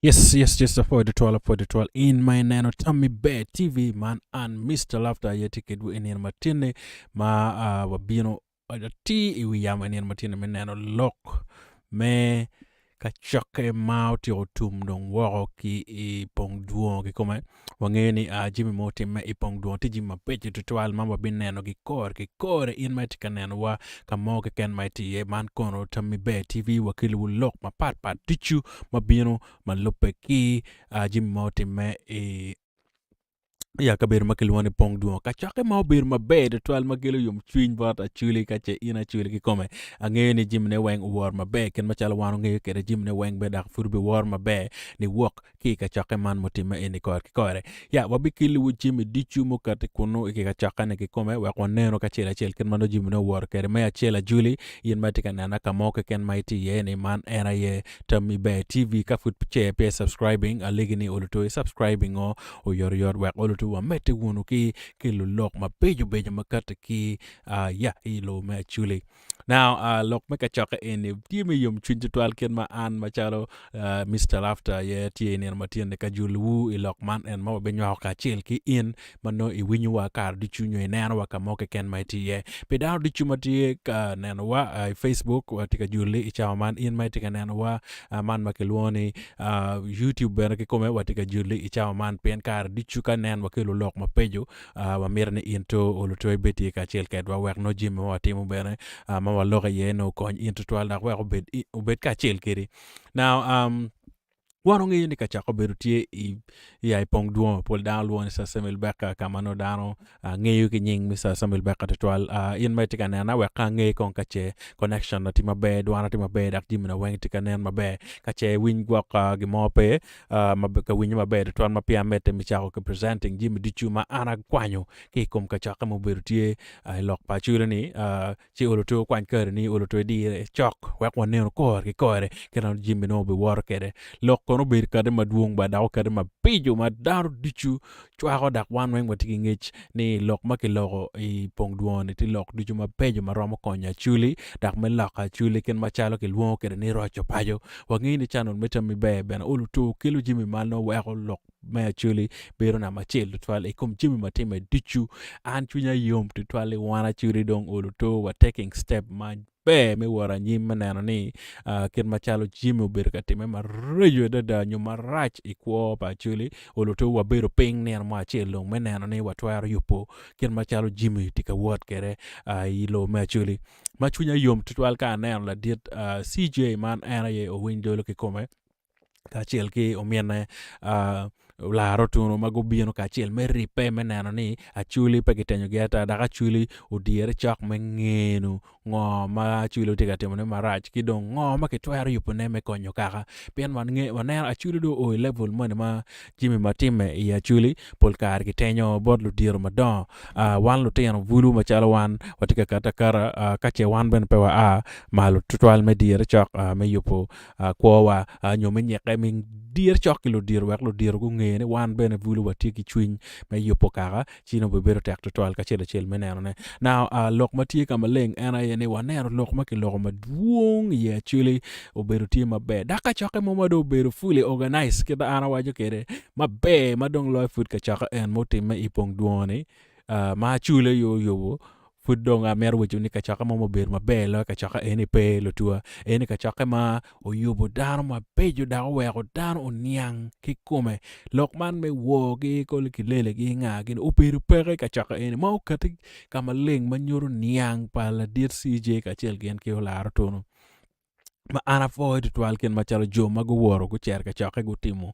Yes, yes, yes, apwoyo tutwal, apwoyo tutwal. In ma ineno Tammi Ber TV, man an Mister Laughter aye tye kedwu i nino matinni ma uh, wabino atir i wi yamo i nino matinni me neno lok me kacokke ma otyeko tum dong woko ki i pong dwongo kikome. Wangeyo ni uh, jami ma otimme i pong dwongo tye jami mabeco tutwal ma wabinenogi kore ki kore. In ma itye ka nenowa ka mo keken ma itye iye, man kono Tammi Ber TV wakeliwu lok mapatpat ducu ma bino ma lubbe ki uh, jami ma otimme i ya kabedo ma kilwongo ni pong dwongo kacokke ma obedo maber tutwal ma kelo yomcwiny bot Acholi ka ce in Acholi kikome. Angeyo ni jamine weng owor maber kit macalo wan ongeyo kwede jamine weng bene dok pud obiwor maber niwok ki i kacokke man mutimme eni kore ki kore. Ya, wabikeliwu jami ducu mukati kunnu i kacokke-ni kikome wek wanenu kacel acel kit ma nongo jamine owoto kwede. Me acel ajoli, in ma itye ka nena ka mo keken ma itye iye-ni, man en aye Tammi Ber TV. Ka pud ce pe i subscribing, alegi ni oluto i subscribing o oyotoyot wek oluto wamedde wunu ki kelo lok mabeco beco ma kati ki uh, ya i lobo me Acholi. Now, uh, lok me kacokke eni tye me yomcwiny tutwal kit ma an macalo uh, Mister Laughter aye tye i nino ma tye-ni ka julowu i lok man en ma wabinywako kacel ki in ma nongo iwinyowa kare ducu nyo inenowa ka mo keken ma itye iye. Pi dano ducu ma tye ka nenowa uh, i Facebook, watye ka juli i cawa man. In ma itye ka nenowa uh, man ma kilwongo ni uh, YouTube bene kikome watye ka juli i cawa man pien kare ducu ka nen wakelo lok mapeco Uh, wamito ni in to olo to ibed tye kacel kedwa wek nongo jami ma watimo bene uh, ma waloko iye nongo okony in tutwal dok wek obed, obed kacel kedi. Now, um, wan ongeyo ni kacako obedo tye i ya i pong dwongo pol dano lwongo ni Sir Samuel Becker ka ma nongo dano uh, ngeyo ki nying mi Sir Samuel Becker tutwal. Uh, in ma itye ka nena wek ka ange kong ka ce connection na tye maber, dwana tye maber dok jami na weng tye ka nen maber. Ka ce winy gwok uh, gin mo pe ka winyo maber tutwal ma peya amedde me cako ki presenting jami ducu ma an akwanyo ki i kom kacokke ma obedo tye i lok pa Acholi-ni, ci olo to okwany kareni, olo to idire cok wek wanenu kore ki kore kit ma jami nongo obiwoto kwede. Lok kono obedo kadi madwong ba dok okati mabico ma dano ducu cwako dok wan weng watye ki ngec ni lok ma kiloko i pong dwongo-ni tye lok ducu mabeco ma romo konyo Acholi dok me loko Acholi kit macalo kilwongo kwede ni roco paco. Wangeyo ni canal me Tammi Ber bene olo two kelo jami ma nongo weko lok me Acholi bedo namba acel tutwal i kom jami ma timme ducu. An cwinya yom tutwal ni wan Acholi dong olo two wa taking step ma ber me wot anyim me neno ni kit macalo jami obedo ka timme maraco adada nyo marac i kwo pa Acholi oluto wabedo piny nino mo acel dong me neno ni watwero yubo kit macalo jami tye ka wot kwede i lobo me Acholi. Ma cwinya yom tutwal ka aneno ladit CJ man en aye owiny dolo kikome. kacel ki ominne Olara Otunu ma gubino kacel me ribbe me neno ni Acholi pe kitenyogi ata dok Acholi odyere cok me ngeno ngo ma Acholi tye ka timone marac ki dong ngo ma kitwero yubone me konyo kaka pien waneno Acholi dong oo i level moni ma jami ma timme i Acholi pol kare kitenyo bot ludito madongo wan lutino bulu macalo wan watye ka kati akata ka ce wan bene pe waa malo tutwal me dyere cok me yubo kwowa nyo me nyikke me dir cok ki ludiro wek ludiro gunge ni wan bene bulu watye ki cwiny me yubo kaka ci nongo bibedo tek tutwal kacel acel me nenone. Now lok ma tye ka maleng en aye ni waneno lok ma kiloko madwong i Acholi obedo tye maber dok kacokke mo ma dong obedo fully organized kit ma an awaco kwede maber ma dong loyo pud kacokke en mutimme i pong dwongo-ni ma Acholi aye oyubo Pud dong amito waco ni kacokke mo ma obedo maber loyo kacokke eni pe lutuwa. Eni kacokke ma oyubo dano mabeco dok oweko dano oniang kikome. Lok man me worgi koli kilelegi nga gini obedo peke i kacokke eni ma okati ka maleng ma nyuto niang pa ladit CJ kacel gin ki Olara Otono. ma an apwoyo tutwal kit macalo jo ma guwoto gucito i kacokke gutimo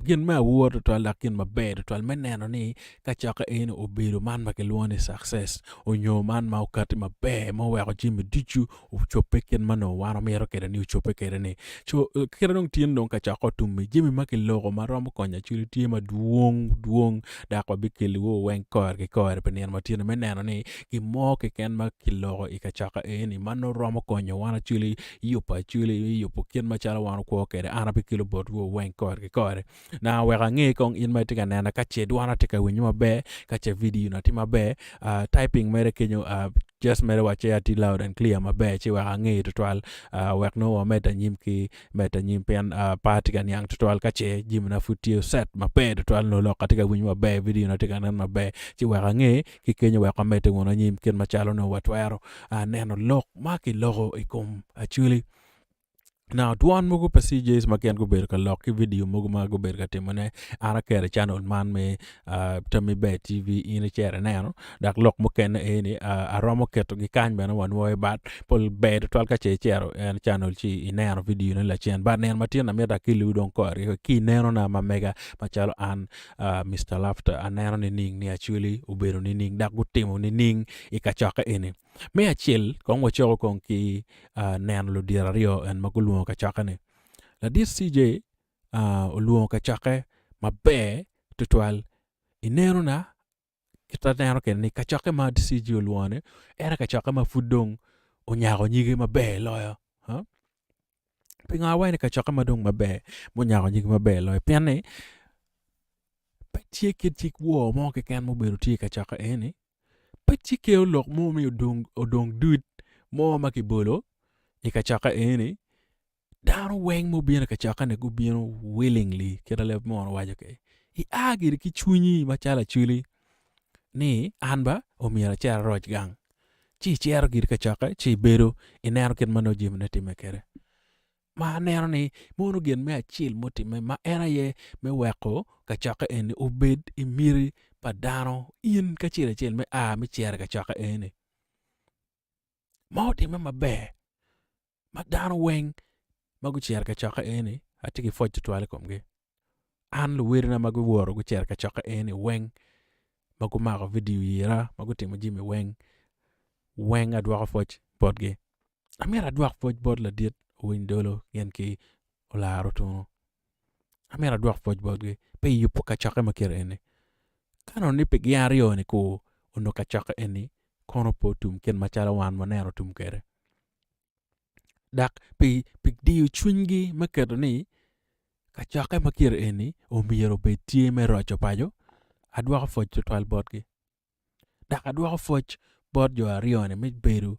gin me awor tutwal dok gin maber tutwal me neno ni kacokke eni obedo man ma kilwongo ni success onyo man ma okati maber ma oweko jami ducu ocobbe kit ma nongo wan wamito kwede ni ocobbe kwede ni co kite dong tin dong kacokke otum-mi jami ma kiloko ma romo konyo actually tye madwong dwong dok wabikeliwu weng kore ki kore pi nino ma tye-ni me neno ni gin mo keken ma kiloko i kacokke eni ma nongo romo konyo wan acwali yubo acwali yubo kit macalo wan wakwo kwede an abikelo botwu weng kore ki kore. Na wek ange kong in ma itye ka nena ka ce dwana tye ka winyo maber ka ce vidio na tye maber typing mere kenyo. Just mere wacce atye loud and clear maber ci wek ange tutwal uh, wek nongo wamedde anyim ki medde anyim pien uh, pe atye ka niang tutwal ka ce jimina pud tye set maber tutwal nongo lok atye ka winyo maber video na tye ka nen maber ci wek ange ki kenyo wek wamedde wunu anyim kit macalo nongo watwero uh, neno lok ma kiloko i kom Acholi. Now, dwon mogo pa CJs ma gin gubedo ka lok ki video mogo ma gubedo ka timone, an aketo i channel man me uh, Tammy Bear TV in icito ineno, dok lok mukene eni uh, aromo ketogi kany bene wanwoyo but pol ber tutwal ka ce icito en channel ci ineno video ne lacen. But nino matin amito akeliwu dong korgi ki inenona ma mega macalo an uh, Mister Laughter aneno nining ni actually obedo nining dok gutimo nining i kacokke eni. Me acel, kong wacoko kong ki uh, neno ludito aryo en ma gulwongo kacokke-ni. Ladit CJ uh, olwongo kacokke maber tutwal. I nenona, kit aneno kwede ni kacokke ma CJ olwongo-ni en aye kacokke ma pud dong onyako nyige maber loyo. Huh? Pingo awaco ni kacokke ma dong maber munyako nyige maber loyo? Pien ni pe tye kit cik wor mo keken mubedo tye i kacokke eni. Pe tye kelo lok mo mi odong odong dud mo ma kibolo i kacokke eni. Dano weng mubino i kacokke-ni gubino willingly kit ma leb munu waco kwede. Ia giri ki cwinyi macalo acwali ni an ba omyero acit aroc gang ci icito giri i kacokke ci ibedo ineno kit ma nongo jamine timme kwede. Ma aneno ni mono gin me acel mutimme ma en aye me weko kacokke eni obed i miti pa dano in kacel acel me a me cito i kacokke eni. Ma otimme maber ma dano weng ma gucito i kacokke eni atye ki pwoc tutwal i komgi. An luwotena ma guwoto gucito i kacokke eni weng ma gumako vidio ira ma gutimo jami weng weng adwoko pwoc botgi. Amito adwok pwoc bot ladit Owiny Dolo gin ki Olara Otunu. Amito adwok pwoc botgi pi yubo kacokke ma kite eni. Ka nongo ni pi gin aryo-ni kur onongo kacokke eni kono pe otum kit macalo wan waneno otum kwede. Dok pi pi diyo cwinygi me keto ni kacokke ma kite eni omyero obed tye me roco paco, adwoko pwoc tutwal botgi. Dok adwoko pwoc bot jo aryo-ni me bedo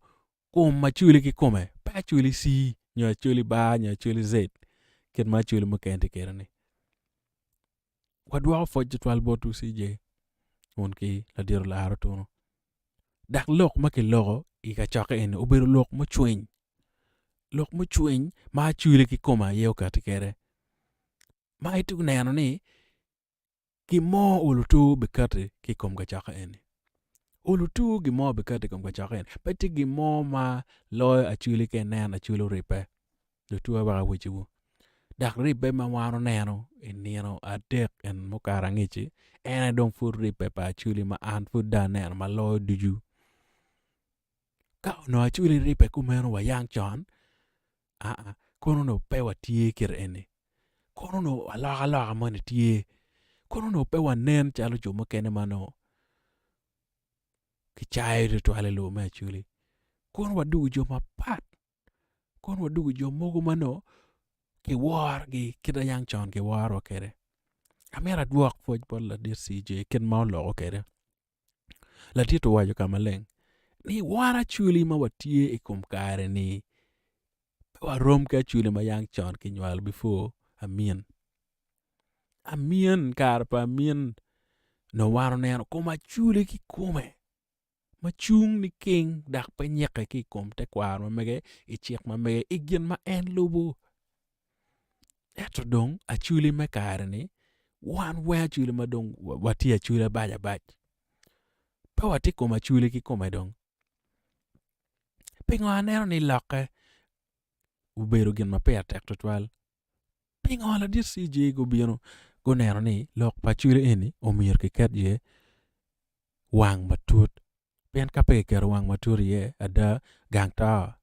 kom acwali kikome, pe acwali C nyo acwali bar nyo acwali Z kit ma acwali mukene tye kwede-ni. Wadwoko pwoc tutwal botwu CJ wun ki ladit Olara Otuno. Dok lok ma kiloko i kacokke eni obedo lok mucwiny, lok mucwiny ma acwali kikome aye okati kwede ma itye ka neno ni gin mo olutu bikati ki i kom kacokke eni. Olutu gin mo bikati i kom kacokke eni. Pe tye gin mo ma loyo acwali ka inen acwali oribbe. Lutuwa wek awecciwu. Dok ribbe ma wan oneno i nino adek en mukato angec-ci, en aye dong pud ribbe pa acwali ma an pud dong aneno ma loyo ducu. Ka onongo acwali ribbe kumeno wayang con, aa kono onongo pe watye kite eni, kono onongo alokaloka moni tye, kono onongo pe wanen calo jo mukene ma nongo kicayo tutwal i lobo me Acholi, kono wadwogo jo mapat, kono wadwogo jo mogo ma nongo kiworogi kit ma yang con kiworowa kwede. Amito adwok pwoc bot ladit CJ kit ma oloko kwede. Latit owaco ka maleng ni wan acholi ma watye i kom kare-ni pe warom ki acholi ma yang con kinywalo before amin. Amin kare pa amin nongo wan oneno kom acholi kikome ma cung niking dok pe nyikke ki i kom tekwaro ma mege i cik ma mege i gin ma en lubo. Ento dong acholi me kare-ni wan weng acholi ma dong watye acholi abac abac pe watye kom acholi kikome dong. Pingo aneno ni lokke obedo gin ma pire tek tutwal? Pingo ladit CJ gubino guneno ni lok pa acholi eni omyero kiket iye wang matut pien ka pe kiketo wang matut iye ada gang to.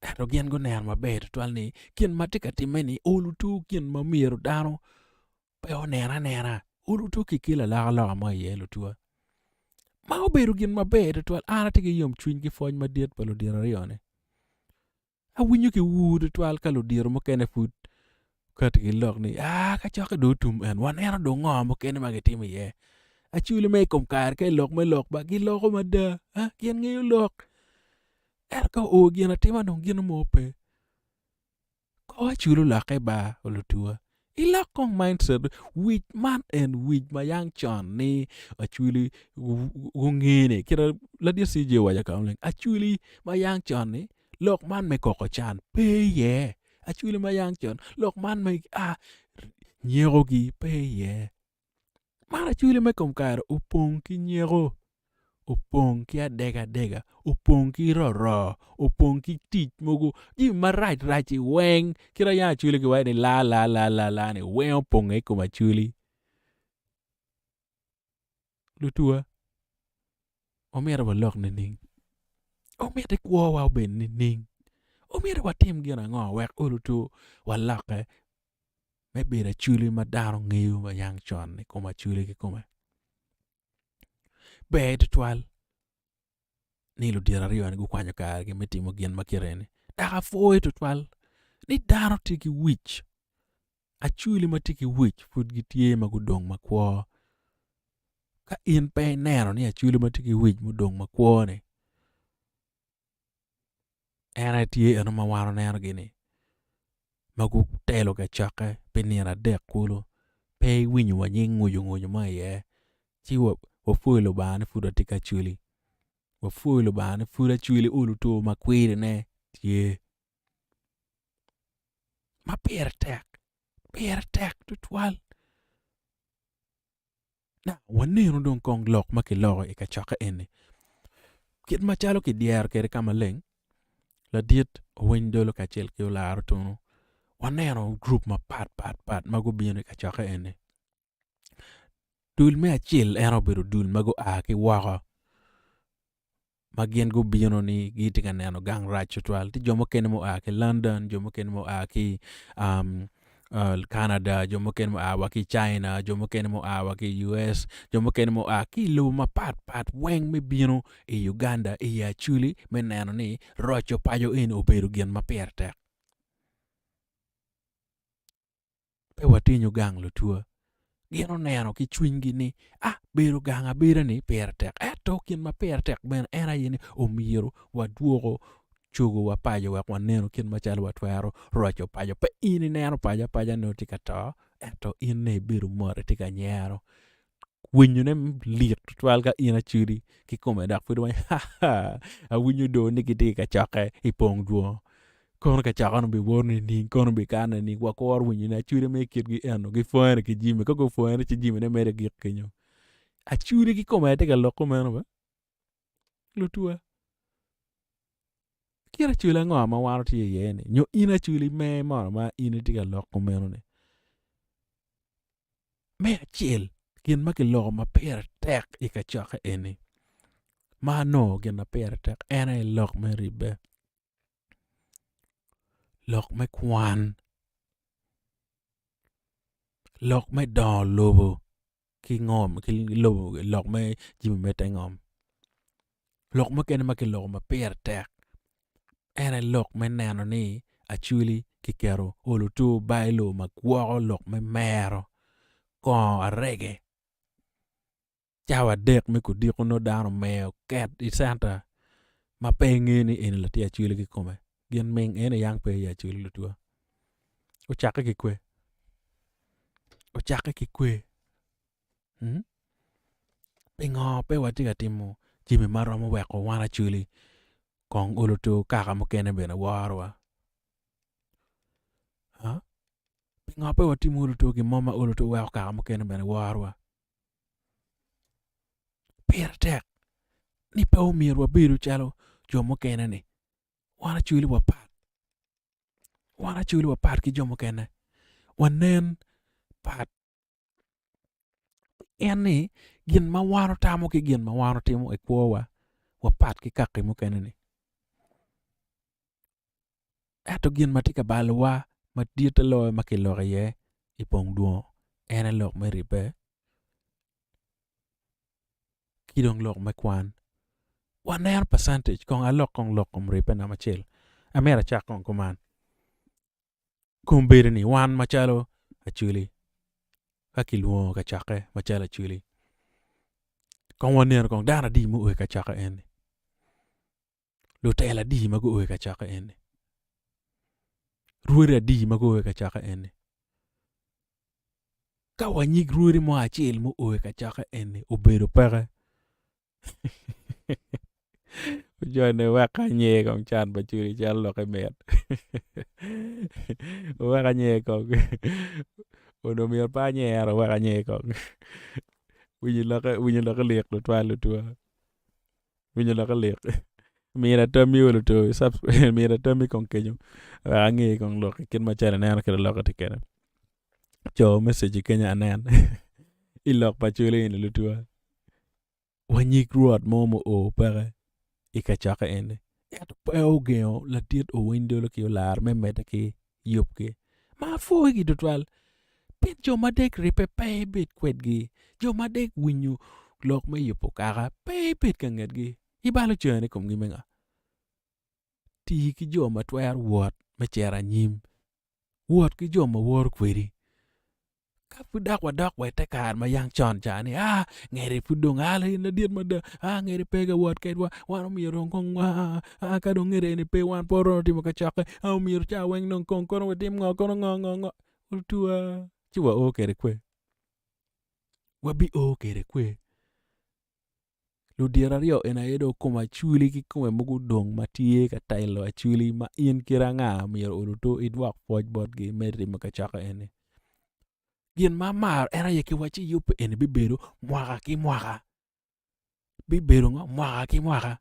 Ento gin guneno maber tutwal ni gin ma tye ka timme-ni oluto gin ma myero dano pe onen anena oluto kikelo alokaloka mo iye lutuwa. Ma obedo gin maber tutwal an atye ki yomcwiny ki pwony madit pa ludito aryo-ni. Awinyo ki ur tutwal ka ludito mukene pud kati ki lok ni aa kacokke dong otum en waneno dong ngo mukene ma gitimo iye. Acholi ma i kom kare ka i lok me lok ba giloko mada gin ngeyo lok ento ka oo gin atima dong gin mo pe. Kor acul olokke ba olutuwa. Ilok kong mindset wic man en wic ma yang con ni acwili gungene kit ladit CJ owaco ka maleng acwili ma yang con ni lok man me koko can pe iye acwili ma yang con lok man me a nyekogi pe iye. Man acwili me kom kare opong ki nyeko, opong ki adegadega, opong ki roro, opong ki tic mogo jami marac rac-ci weng kit ma yam acwili giwaco ni la la la la la ni weng oponge i kom acwili. Lutuwa, omyero walok nining? Omiti kwowa obed nining? Omyero watim gin ango wek olutu walokke me bedo acholi ma dano ngeyo ma yang con i kom acholi kikome. Ber tutwal ni ludito aryo-ni gukwanyo karegi me timo gin ma kite eni dok apwoyo tutwal ni dano tye ki wic acholi ma tye ki wic pud gitye ma gudong makwo ka in pe ineno ni acholi ma tye ki wic mudong makwo-ni En aye tye eno ma wan wanenogi-ni ma gutelo kacokke pi nino adek kulu pe iwinyo wa nying ngucu ngucu mo iye ci wapwoyo Lubanga ni pud watye ki Acholi wapwoyo Lubanga ni pud Acholi olo two ma kwirine tye ma pire tek pire tek tutwal. Wanenu dong kong lok ma kiloko i kacokke eni. Kit macalo kidyero kwede ka maleng, ladit owiny dolo kacel ki olaro tunu, waneno gurup mapat pat pat ma gubino i kacokke eni. Dul me acel en obedo dul ma gua ki woko ma gin gubino ni gitye ka neno gang rac tutwal tye jo mukene mua ki London jo mukene mua ki Canada jo mukene mua wa ki China jo mukene mua wa ki US jo mukene mua ki i lobo mapat pat weng me bino i Uganda i Acholi me neno ni roco paco eni obedo gin ma pire tek. Pe watinyo gang lutwa. Gin oneno ki cwinygi ni, ah, bedo gang abeda-ni pire tek. Ento gin ma pire tek bene en aye ni omyero wadwoko cogowa paco wek wanenu kit macalo watwero roco paco. Pe in ineno paco apaca nongo tye ka to, ento in nongo ibedo mot itye ka nyero. Winyone lik tutwal ka in acwali kikome dok pud iwaco ni awinyo do ni gitye ka cokke i pong dwongo kono kacokke-ni obiwoto nining kono obikane nining wakuro winyone acwali ma i kitgi eno gipwonye ki jami ka gupwonye ci jamine mere gik kenyo acwali kikome aye tye ka lok kumeno ba lutuwa kit acwali ango ma wan watye iye ni nyo in acwali me mono ma in itye ka lok kumeno ni. Me acel gin ma kiloko ma pire tek i kacokke eni ma anongo gin ma pire tek en aye lok me ribbe, lok me kwan, lok me dongo lobo ki ngom ki lobo lok me jami me te ngom. Lok mukene ma kiloko ma pire tek en aye lok me neno ni acholi kiketo olutu bailo ma gwoko lok me mero kongo arege cawa adek me kudiko nongo dano omer oket i centa ma pe ingeyo ni eni latin acholi kikome gin ming eni yang pe i acholi lutwa ocakke ki kwe ocakke ki kwe. Pingo pe watye ka timo jami ma romo weko wan acholi kong oluto kaka mukene bene worowa? Pingo pe watimo oluto gin mo ma oluto weko kaka mukene bene worowa? Pire tek ni pe omyero wabedu calo jo mukene-ni, wan acholi wapat. Wan acholi wapat ki jo mukene, wanen pat. En ni gin ma wan otamo ki gin ma wan otimo i kwowa wapat ki kaki mukene-ni ento gin ma tye ka balowa madite loyo ma kiloko iye i pong dwongo en aye lok me ribbe ki dong lok me kwan. Waneno percentage kong alok kong lok kom ribbe namba acel amyero acak kong kuman. Kombeddi ni wan macalo Acholi ka kilwongo kacokke macalo Acholi. Kong wanenu kong dano adi ma oo i kacokke eni. Lutela adi ma guo i kacokke eni. Rwodi adi ma guo i kacokke eni. Ka wa nyig rwodi mo acel ma oo i kacokke eni obedo peke Ojone wek anyer kong can pa cwiny calo lokke mit wek anyer kong onongo myero pe anyero wek anyer kong winyo lokke winyo lokke lik tutwal tutwa winyo lokke lik mina tammi wa luto mina tammi kong kenyo wek ange kong lok kit macalo ineno kwede lokke tye kwede co message kenyo anen i lok pa cwiny eni lutwa. wa nyig Rwot mo ma oo peke i kacokke eni ento pe ogengo ladit Owiny Dolo ki Olar me medde ki yubgi ma apwoyogi tutwal pien jo ma dek ribbe pe ibed kwedgi jo ma dek winyo lok me yubo kaka pe ibed ka ngetgi ibalo cani i komgi me nga? Ti ki jo ma twero wot me cito anyim wot ki jo ma woto kwedi. Ka pud dok wadok wa i te kare ma yang con ca ni, aa, ngeri pud dong aa in ladit mada, aa ngeri pe ka wot kedwa, wan omyero dong kong aa, aa ka dong ngeri eni pe wan pe waromo timo kacokke, aa omyero ca weng dong kong kono watim ngo kono ngo ngo ngo, otuwa ci wao kwede kwe, wabio kwede kwe. Ludito aryo eni aye dong kom acholi kikome ma gudong ma tye ka telo acholi ma in kit anga myero oluto idwok pwoc botgi me timo kacokke eni. Gin ma amaro en aye ki wacci yub eni bibedo mwaka ki mwaka bibedo ngo mwaka ki mwaka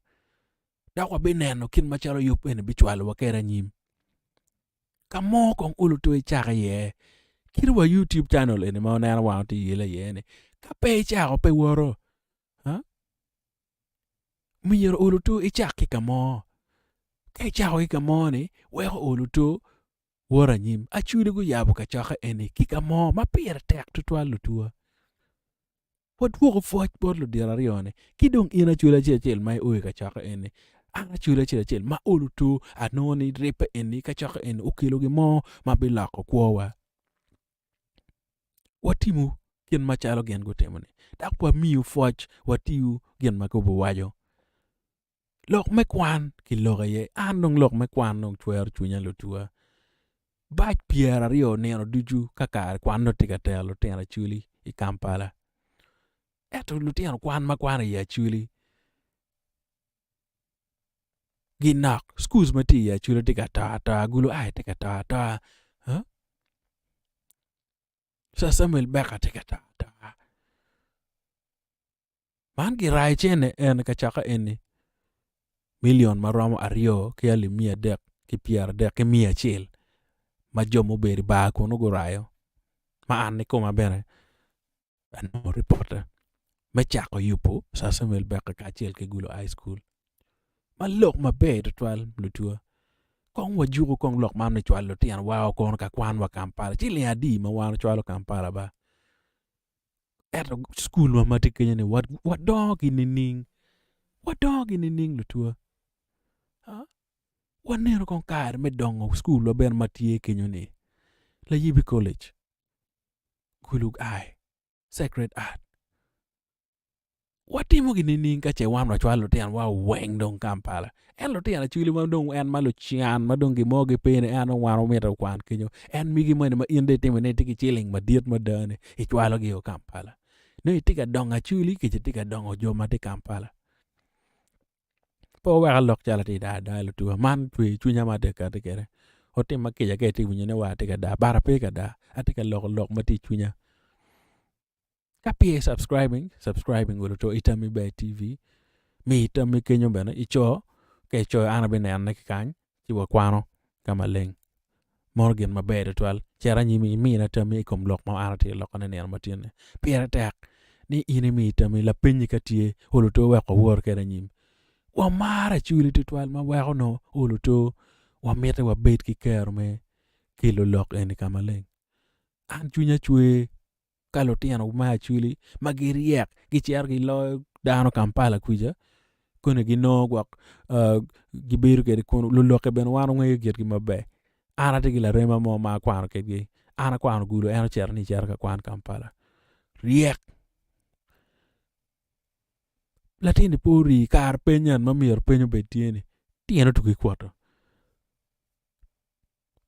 dok wabineno kit macalo yub eni bicwalowa kwede anyim. Ka mo kong oluto icako iye kit wa YouTube channel eni ma wuneno wan watye ka yelle iye ni ka pe icako pe woto myero oluto icak ki ka mo ka icako ki ka mo ni weko oluto woto anyim actually guyabo kacokke eni ki ka mo ma pire tek tutwal lutuwa. Wadwoko pwoc bot ludito aryo-ni, ki dong in acwali acel acel ma io i kacokke eni. An acwali acel acel ma olo two, anongo ni ribbe eni, kacokke eni okelo gin mo ma biloko kwowa. Watimu gin macalo gin gutimo-ni, dok wamiyu pwoc, watiyu gin ma gubiwaco. Lok me kwan kiloko iye, an dong lok me kwan dong cwero cwinya lutuwa. Bac pyeraryo nino ducu ka kare kwan dong tye ka tero lutino acholi i Kampala. Ento lutino kwan ma kwano i acholi ginok, schools ma tye i acholi tye ka to atoa, Gulu High tye ka to atoa, Sir Samuel Baker tye ka to atoa. Man girayo cene en kacokke eni milion ma romo aryo ki alip miya adek ki pyeradek ki miya acel ma jo mubedo i bar kunu gurayo ma an kikoma bene anongo ripotte me cako yubo Sir Samuel Baker kacel ki Gulu High School. Ma lok maber tutwal lutwa kong wajuku kong lok man me cwalo lutinowa o kono ka kwan wa Kampala ciling adi ma wan wacwalo Kampala ba? Ento cukul wa ma tye kenyo ni wadongo ki nining? Wadongo ki nining lutwa? Waneno kong kare me dongo cukul wa bene ma tye kenyo ni Layibi College, Gulu High, Sacred Heart. Watimo gi nining ka ce wan wacwalo lutinowa weng dong Kampala? En lutino acwili ma dong en ma lucan ma dong gin mo gipe ni en dong wan wamito okwan kenyo. En migi moni ma in dong itimo ni itye ki ciling madit mada ni icwalogi o Kampala. Nongo itye ka dongo acwili kec itye ka dongo jo ma tye Kampala. Pe wuwek alok calo atye ka daa ada lutuwa man cwer cwinya ma atye ka kati kwede. Wutimma kica ka itye ka winyo ni wa atye ka daa but ape ka daa atye ka loko lok ma tye i cwinya. Ka pe i subscribing, subscribing olo to itami ber TV, mi itami kenyo bene ico, ka icoyo an abinene ki kany ci wakwano ka maleng. Mono gin maber tutwal. Cit anyim imina tammi i kom lok ma an atye ka lokone nino ma tye-ni. Pire tek ni in imi tammi lapenyi ka tye olo to wek wawor kwede anyim. Wamaro Acholi tutwal ma weko nongo olo to wamiti wabed ki kero me kelo lok eni ka maleng. An cwinya cwer ka lutino me Acholi ma giryek gicito giloyo dano Kampala kuca koni ginongo gwok gibedo kwede kunu lulokke bene wan wangeyo kitgi maber an atye ki larema mo ma akwano kwedgi an akwano gudo en ocito ni ecito ka kwan Kampala ryek. Latin-ni pe ori kare peny en ma myero peny obed tye-ni tyene otugi kwoto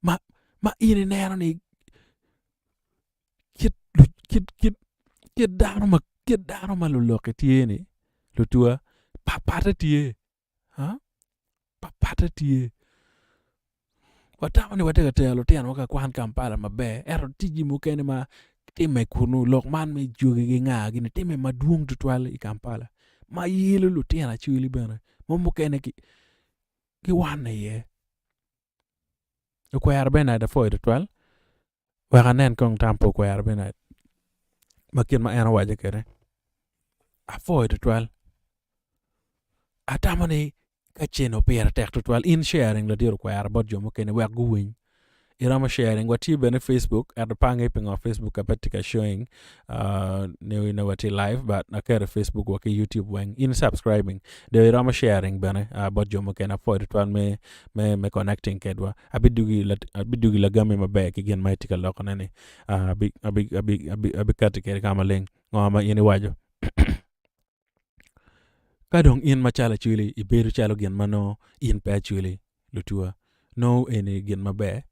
ma ma in ineno ni kit kit kit kit dano ma kit dano ma luloki tye-ni lutuwa papatte tye. Papatte tye. Watamo ni watye ka tero lutinowa ka kwan Kampala maber ento tye jami mukene ma timme kunu lok man me jogi ki nga gini timme madwong tutwal i Kampala ma yelo lutino acwali bene mo mukene giwane iye. Okwero Bernard apwoyo tutwal wek anen kong tam pa okwero Bernard ma kit ma en owaco kwede apwoyo tutwal atamo ni ka cen pire tek tutwal in sharing ladit okwero bot jo mukene wek guwiny iromo sharing watye bene i facebook ento pe angeyo pingo facebook pe tye ka showing uh, ni ni watye live but aketo i facebook wa ki youtube weng in subscribing dong iromo sharing bene uh, bot jo mukene apwoyo tutwal me me me connecting kedwa abidugi abidugi lagami maber ki gin ma itye ka lokone ni uh, abi abi abi abi abikati kwede ka maleng ngo ma in iwaco Ka dong in macalo acwili ibedo calo gin ma nongo in pe acwili lutuwa, nongo eni gin maber.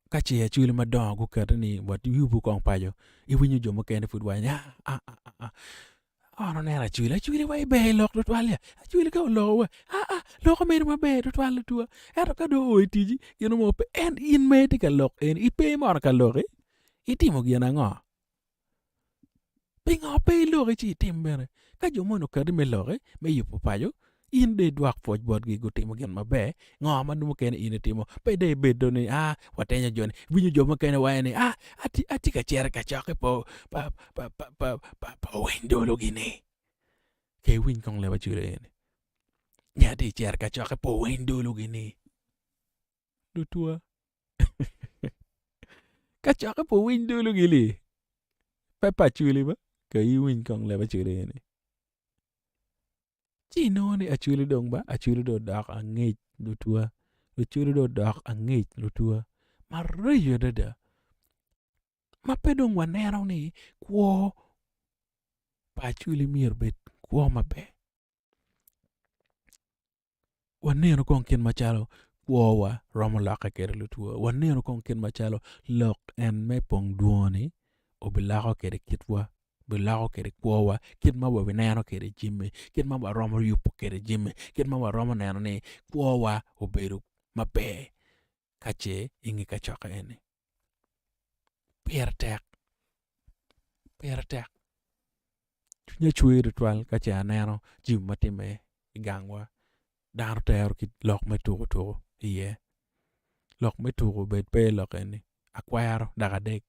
Ka ce acwili madongo guketi ni wayubu kong paco, iwinyo jo mukene pud waco ni aa aa aa an aneno acwili, acwili wa ber i lok tutwal ya, acwili ka oloko wa aa loko meno maber tutwal lutuwa ento ka dong oo i ticci gin mo pe en in ma itye ka lok eni ipe mono ka loki itimo gin ango? Pingo pe iloki ci itim bene? Ka jo moni okati me loki me yubo paco, in dong idwok pwoc botgi gutimo gin maber, ngo ma mukene in itimo? Pe dong ibed dong ni aa watenyo joni, iwinyo jo mukene waco ni aa atye ka cito i kacokke pa pa owiny dolo gini. Ke iwiny kong leb acwele eni, ni atye ka cito i kacokke pa owiny dolo gini. Lutwa. Kacokke pa owiny dolo gili pe pa acwali ba ka iwiny kong leb acwali eni ci inongo ni acwali dong ba acwali dong odok angec lutwa acwali dong odok angec lutwa maraco adada ma pe dong waneno ni kwo pa acwali myero obed kwo maber. Wanenu kong kit macalo kwowa romo lokke kwede lutwo. Wanenu kong kit macalo lok en me pong dwongo-ni obiloko kwede kitwa, biloko kwede kwowa, kit ma wabineno kwede jami, kit ma waromo yubo kwede jami, kit ma waromo neno ni kwowa obedo maber ka ce inge kacokke eni. Pire tek, pire tek. Cwinya cwer tutwal ka ce aneno jami ma timme i gangwa dano tero ki lok me tuko tuko iye. Lok me tuko bed pe i lok eni akwero dok adek.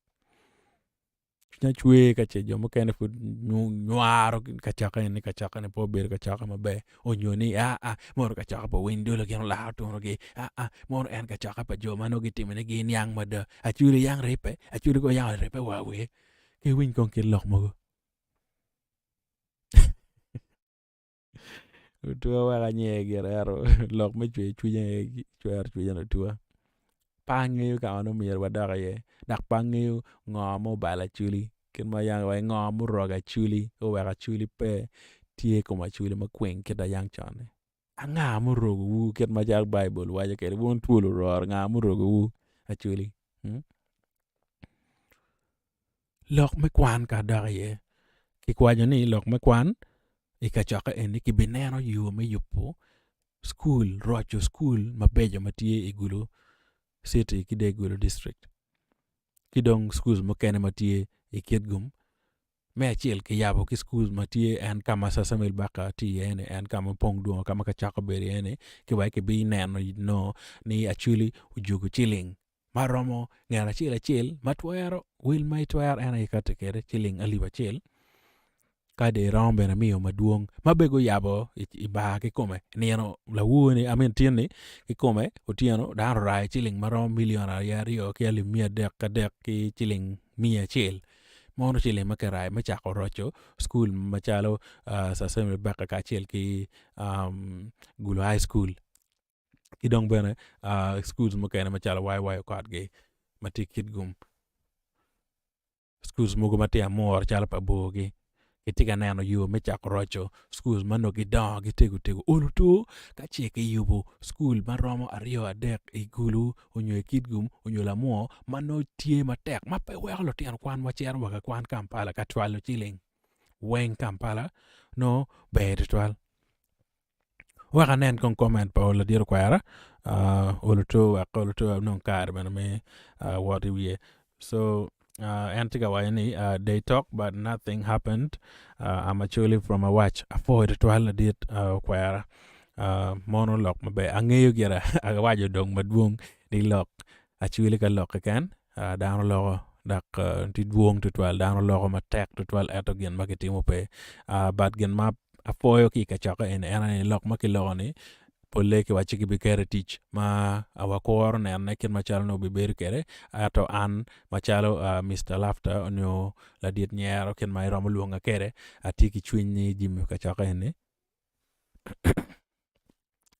Cwinya cwer ka ce jo mukene pud nywaro kacokke eni kacokke ni pe obedo kacokke maber onyo ni aa mono kacokke pa owiny dolo gin olaro tunogi aa mono en kacokke pa jo ma nongo gitimo ni giniang mada acwali yang ribbe acwali kono yang oribbe wa wer ki iwiny kong kit lok mogo. Otwa wek anyer gire ento lok me cwer cwiny aye cwero cwinya otwa. Pe angeyo ka ma nongo myero wadok iye dok pe angeyo ngo ma obalo acholi kit ma yam kiwaco ngo ma orogo acholi oweko acholi pe tye i kom acholi ma kwing kit ma yam con-ni. Anga ma orogowu kit macalo Baibul waco kwede wun twol ororo nga ma orogowu acholi? Lok me kwan ka adok iye, kikwaco ni lok me kwan i kacokke eni kibineno yo me yubo cukul, roco cukul mabeco ma tye i Gulu citi ki dong i Gulu dictrict ki dong cukul mukene ma tye i Kitgum. Me acel kiyabo ki cukul ma tye en ka ma Samuel Baka tye iye-ni en ka ma opong dwongo ka ma kacokke obedo iye-ni ki wek kibineno ni Acholi ojuko ciling ma romo ngat acel acel ma twero wel ma itwero en aye ikati kwede ciling alip acel ka dong iromo bene miyo madwong ma bene guyabo i bar kikome nino lawor-ni I mean tin-ni kikome otyeno dano orayo ciling ma romo million aryo ki alip miya adek ki adek ki ciling miya acel mono ciling ma kirayo me cako roco cukul macalo Sir Samuel Baker kacel ki Gulu High School. ki dong bene schools mukene macalo YY okotgi ma tye i Kitgum, schools mogo ma tye amura calo pa Borgi. Kitye ka neno yo me cako roco cukul ma nongo gidongo gitego tego olo two ka ce kiyubo cukul ma romo aryo adek i Gulu nyo i Kitgum nyo Lamwor ma nongo tye matek ma pe weko lutino kwan wa cito wa ka kwan Kampala ka cwalo ciling weng Kampala nongo ber tutwal. Wek anen kong comment pa ladit okwera olo two wek olo two anong kare bene me wot i wiye. So en tye ka waco ni they talk but nothing happened I'm actually from Awach. Apwoyo tutwal ladit okwera mono lok maber angeyo gira awaco dong madwong ni lok acwili ka lok keken dano loko dok tye dwong tutwal dano loko matek tutwal ento gin ma kitimo pe but gin ma apwoyo ki i kacokke eni en aye ni lok ma kiloko-ni polle kiwacci gibiketo i tic ma wakuro nenone kit macalo nongo obibedo kwede ento an macalo Mister Laughter nyo ladit nyero kit ma iromo lwonga kwede atye ki cwiny ni jami kacokke eni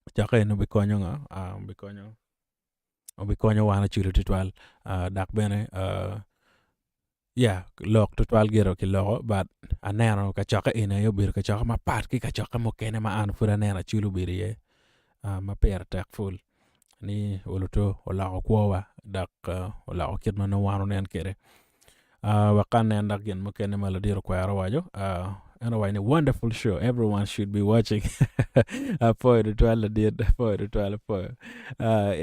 kacokke eni obikonyo ngo obikonyo obikonyo wan Acholi tutwal dok bene ya lok tutwal gire kiloko but aneno kacokke eni aye obedo kacokke mapat ki kacokke mukene ma an pud aneno Acholi obedo iye ma pire tek pul ni oluto oloko kwowa dok oloko kit ma nongo wan onen kwede. Wek ka anen dok gin mukene ma ladit okwero owaco, en owaco ni wonderful show everyone should be watching apwoyo tutwal ladit apwoyo tutwal apwoyo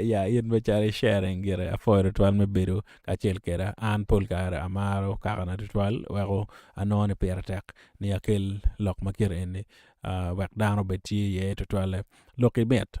ya in macalo i sharing gire apwoyo tutwal me bedo kacel kweda an pol kare amaro kakana tutwal weko anongo ni pire tek ni akel lok ma kite eni wek dano obed tye iye tutwalle. Lok imit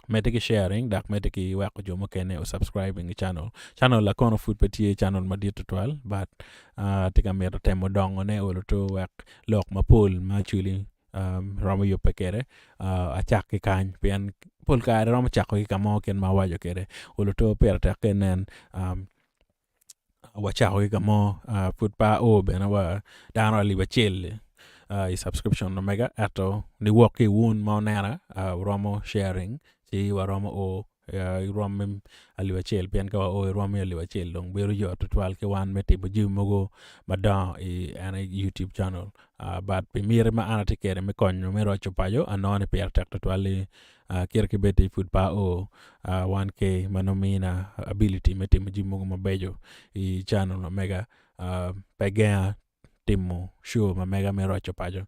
medde ki sharing dok medde ki weko jo mukene o subscribing i channel. Channel la kono pud pe tye channel madit tutwal but atye ka mito temo dongone olo to wek lok mapol ma actually romo yubbe kwede acak ki kany pien pol kare romo cako ki ka mo kit ma awaco kwede olo to pire tek ka inen wacako ki ka mo pud pe ao bene wa dano alip acel i subscription ma mega ento niwok ki i wun ma wunena wuromo sharing ci waromo o i rwom me alip acel pien ka wao i rwom me alip acel dong bedo yot tutwal ki wan me timo jami mogo madongo i en youtube channel but pi miti ma an atye kwede me konyo me roco paco anongo ni pire tek tutwal ni kit ki bed ni pud pe ao 1K ma nongo mina ability me timo jami mogo mabeco i channel ma mega pe genga timo show ma mega me roco paco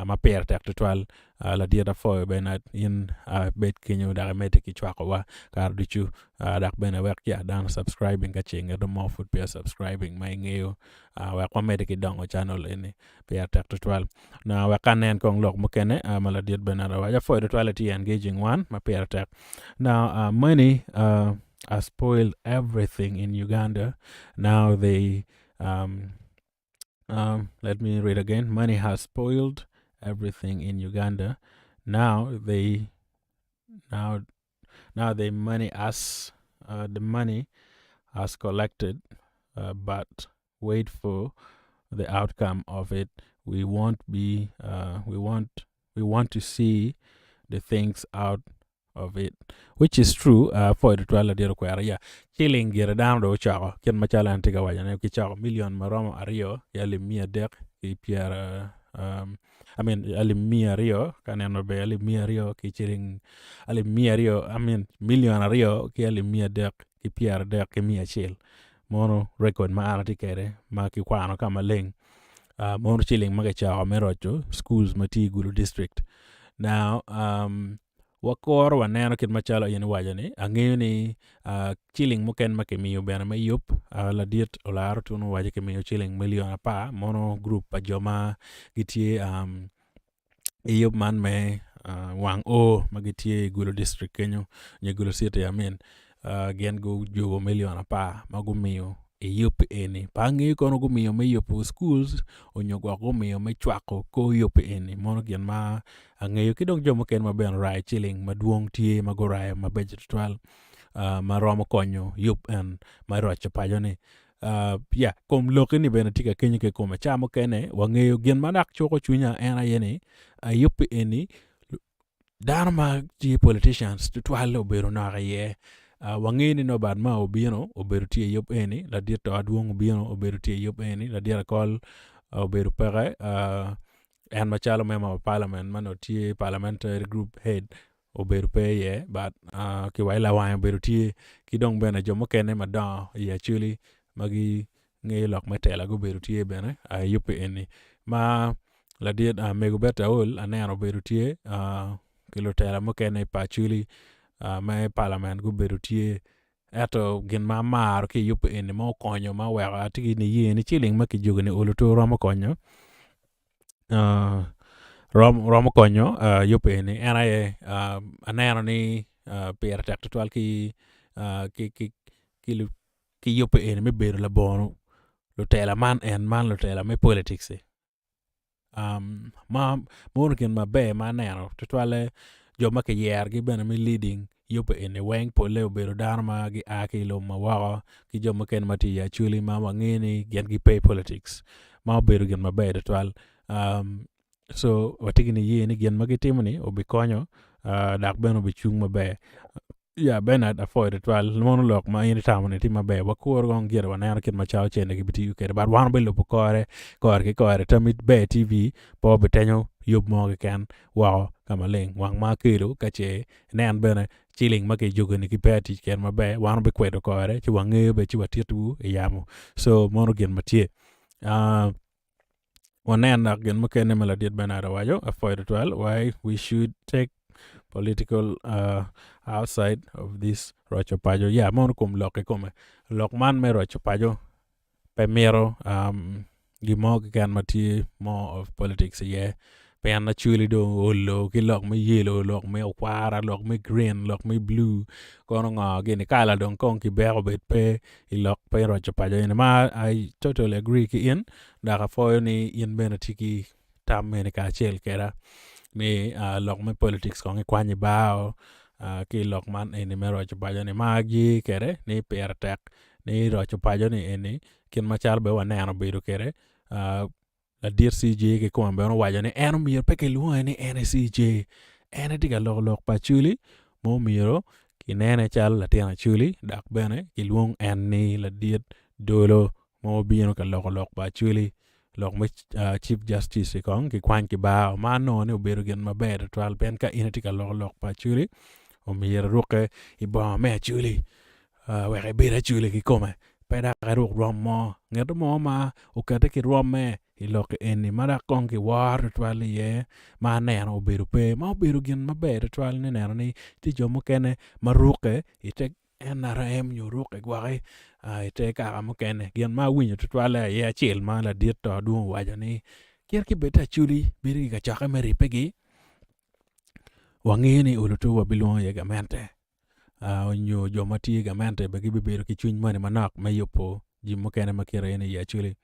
ma pire tek tutwal ladit apwoyo bene in ibed kenyo dok imedde ki cwakowa kare ducu dok bene wek ya dano subscribing ka ce ngat mo pud peya subscribing ma ingeyo wek wamedde ki dongo channel eni. Pire tek tutwal. Na wek anen kong lok mukene uh, ma ladit Bernard owaco. Apwoyo tutwal itye engaging one ma pire tek. Now, uh, money uh, has spoiled everything in Uganda. Now they, um, um, let me read again. Money has spoiled everything in Uganda. Now they, now, now they money us, uh, the money has collected, uh, but wait for the outcome of it. We won't be, uh, we want, we want to see the things out of it, which is true. Uh, for the twelve ladit okwero ya ciling gire dano do ocoko kit macalo en tye ka wacone kicoko million maromo aryo ki alip miya adek ki pyera um, I mean alip miya aryo ka neno maber alip miya aryo ki ciling alip miya aryo I mean million aryo ki alip miya adek ki pyeradek ki miya acel mono rekod ma an atye kwede ma kikwano ka maleng uh, mono ciling ma kicoko me roco schools ma tye i Gulu district. Now um, wakuro waneno kit macalo in iwaco ni angeyo ni uh, ciling mukene ma kimiyo bene me yub uh, ladit olaro tunu owaco kimiyo ciling milion apar mono group pa jo ma gitye um, i yub man me wang oo ma gitye i Gulu district kenyo nyo i Gulu city I mean gin gujubo milion apar ma gumiyo i yub eni pe angeyo kono gumiyo me yubo schools onyo gwok gumiyo me cwako kor yub eni mono gin ma angeyo ki dong jo mukene ma bene orayo ciling madwong tye ma gurayo mabeco tutwal ma romo konyo yub en me roco paco-ni. Ya, kom lokki-ni bene tye ka kenyo kikome. Ca mukene wangeyo gin ma dok cuko cwinya en aye ni ayubbi eni dano ma tye politicians tutwal obedo nok iye. Wangeyo ni Nobert Mao obino obedo tye i yub eni, ladit to adwong obino obedo tye i yub eni, ladit akol. obedo peke en macalo member of parliament ma onongo tye parliamentary group head obedo pe iye but ki wa i lawange obedo tye ki dong bene jo mukene madongo i Acholi ma gingeyo lok me tela gubedo tye bene i yubbe eni ma ladit mego Betty Aol aneno obedo tye ki lutela mukene pa Acholi me parliament gubedo tye Ento gin ma amaro ki i yub eni ma okonyo ma oweko atye ki niye ni ciling ma kijogo-ni olo to romo konyo romo konyo yub eni en aye aneno ni pire tek tutwal ki yub eni me bedo labongo lutela man en man lutela me politics-ci. Ma mono gin maber ma aneno tutwalle jo ma kiyerogi bene me leading yubbe eni weng polle obedo dano ma gia ki i lobo ma woko ki jo mukene ma tye i acholi ma wangeyo ni gin gipe i politics ma obedo gin maber tutwal co watye ki niye ni gin ma gitimo-ni obikonyo dok bene obicung maber. Ya Bernard apwoyo tutwal mono lok ma in itamo ni tye maber wakuru kong gire waneno kit macalo cente gibitiyo kwede but wan wabilubo kore kore ki kore tamit ber TV pe wabitenyo yub mo keken woko ka maleng wang ma akelo ka ce inen bene ciling ma kijogo-ni ki pe atic kwede maber wan wabikwedo kore ci wangeyo bene ci watitowu i yamo so mono gin ma tye. Wanen dok gin mukene ma ladit Bernard owaco, apwoyo tutwal, why we should take political uh, outside of this roco paco. Yeah, mono kom lok kikome. Lok man me roco paco pe mito um, gin mo keken ma tye more of politics iye. Pien actually dong olo ki lok me yellow, lok me okwara, lok me green, lok me blue, kono ngo gini kala dong kong kibeko bed pe i lok pe roco paco eni ma I totally agree ki in dok apwoyo ni in bene itye ki tam mene kacel kweda ni lok me politics kong ikwanyo ibao ki i lok man eni me roco paco ni ma aye kwede ni pire tek ni roco paco ni eni kit macalo bene waneno obedo kwede Ladit CJ kikome bene owaco ni en omyero pe kilwonge ni en aye CJ, en aye tye ka loko lok pa Acholi ma omyero kinene calo latin Acholi dok bene kilwong en ni ladit dolo ma obino ka loko lok pa Acholi lok me Chief Justice kong kikwany ki bar ma anongo ni obedo gin maber tutwal pien ka in itye ka loko lok pa Acholi omyero irukke i bongo me Acholi wek ibed Acholi kikome pe dok eruk rwom mo nget mo ma okete ki rwomme i lok eni ma dok kong kiworo tutwal iye ma aneno obedo pe ma obedo gin maber tutwal me neno ni tye jo mukene ma rukke ite NRM nyo rukke gwoki ite kaka mukene gin ma awinyo tutwalle aye acel ma ladit to dwong owaco ni kit ki bed Acholi bedo ki kacokke me ribbegi wangeyo ni olo to wabilwongo iye gamente. nyo jo ma tye i gamente bene gibibedo ki cwiny moni manok me yubo jami mukene ma kite eni i Acholi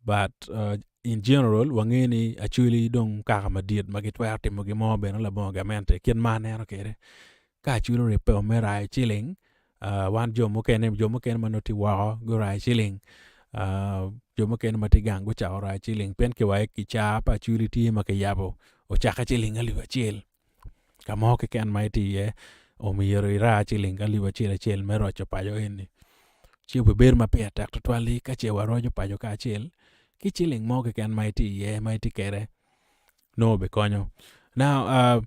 but in general wangeyo ni Acholi dong kaka madit ma gitwero timo gin mo bene labongo gamente kit ma aneno kwede ka Acholi oribbe me rayo ciling wan jo mukene jo mukene ma nongo tye woko gurayo ciling jo mukene ma tye gang gucako rayo ciling pien ki wa i kicaa pa Acholi tye ma kiyabo ocakke ciling alip acel. Ka mo keken ma itye iye omyero ira ciling alip acel acel me roco paco eni ci obibedo ma pire tek tutwal-li ka ce waroco paco kacel ki ciling mo keken ma itye iye ma itye kwede nongo obikonyo. Now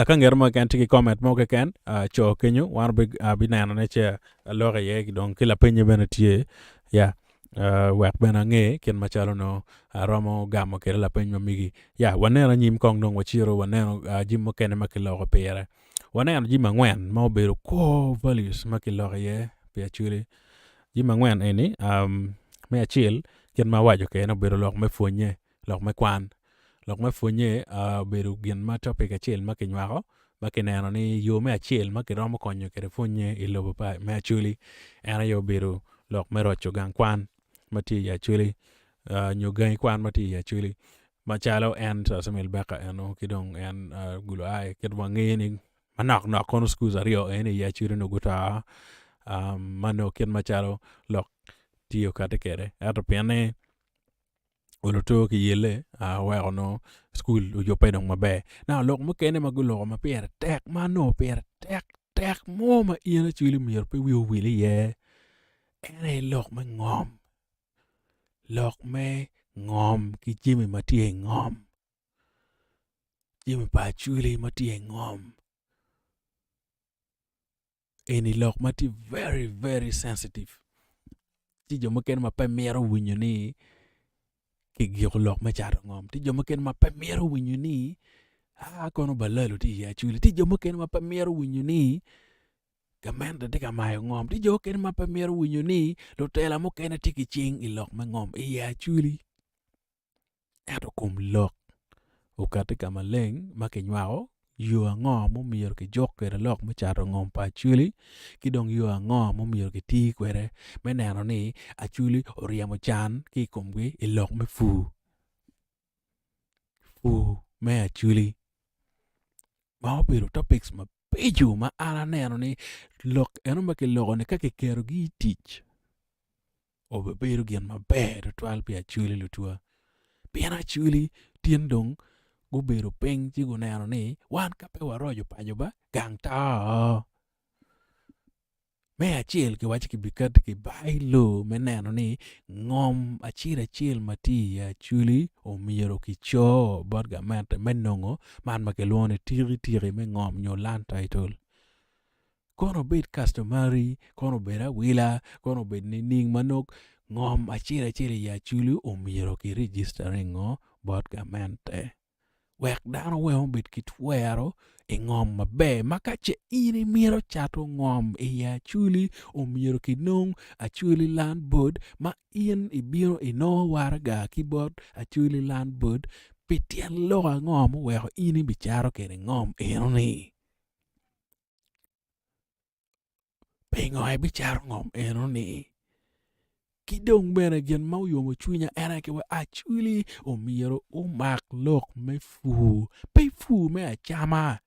ka ngat mo keken tye ki comment mo keken co kenyo wan wabinenone ce aloko iye dong ki lapenye bene tye ya. Wek bene ange kit macalo nongo aromo gamo kwede lapeny ma megi. Ya, waneno anyim kong dong wacito waneno jami mukene ma kiloko pire. Waneno jami angwen ma obedo core values ma kiloko iye pi Acholi. Jami angwen eni, me acel kit ma awaco kwede ni obedo lok me pwonye. Lok me kwan. Lok me pwonye obedo gin ma topic acel ma kinywako ma kineno ni yo me acel ma kiromo konyo kwede pwonye i lobo pa me Acholi en aye obedo lok me roco gang kwan ma tye i Acholi nyo gangi kwan ma tye i Acholi macalo en Sir Samuel Baker eno ki dong en Gulu Ai kit ma wangeyo ni manok nok kono schools aryo eni i Acholi onongo guto ma nongo kit macalo lok tye okati kwede ento pien ni oluto ki yelle oweko nongo cukul oyubbe dong maber. Now lok mukene ma guloko ma pire tek ma nongo pire tek tek mo ma in actually myero pe wi owil iye en aye lok me ngom. Lok me ngom ki jami ma tye i ngom jami pa acholi ma tye i ngom eni lok ma tye very very sensitive tye jo mukene ma pe mito winyo ni kigiko lok me cato ngom tye jo mukene ma pe mito winyo ni aa kono balalo tye i acholi tye jo mukene ma pe mito winyo ni gamente tye ka mayo ngom tye jo mukene ma pe mito winyo ni lutela mukene tye ki cing i lok me ngom i acholi Ento kom lok okati ka maleng ma kinywako yo ango ma omyero kijuk kwede lok me cato ngom pa Acholi ki dong yo ango ma omyero kiti kwede me neno ni Acholi oryemo can ki i komgi i lok me pur, pur me Acholi ma obedo topics mabeco ma an aneno ni lok eno ma kiloko-ni ka kiketogi i tic obibedo gin maber tutwal pi Acholi lutwa pien Acholi tin dong gubedo piny ci guneno ni wan ka pe waroco paco ba gang to. Me acel kiwaco kibikati ki by law me neno ni ngom acel acel ma tye i Acholi omyero kico bot gamente me nongo man ma kilwongo ni tiki tiki me ngom nyo land title. Kono obed customary, kono obed awila, kono obed nining ma nongo ngom acel acel i Acholi omyero ki registering-o bot gamente wek dano weng obed ki twero i ngom maber ma ka ce in imito cato ngom i Acholi omyero kinong Acholi Land Board ma in ibino inongo waraga ki bot Acholi Land Board pi tyen lok ango muweko in ibicato kwede ngom enoni. Pingo ebicato ngom enoni? Ki dong bene gin ma oyomo cwinya en aye ki wek acwili omyero omak lok me pur pe pur me acama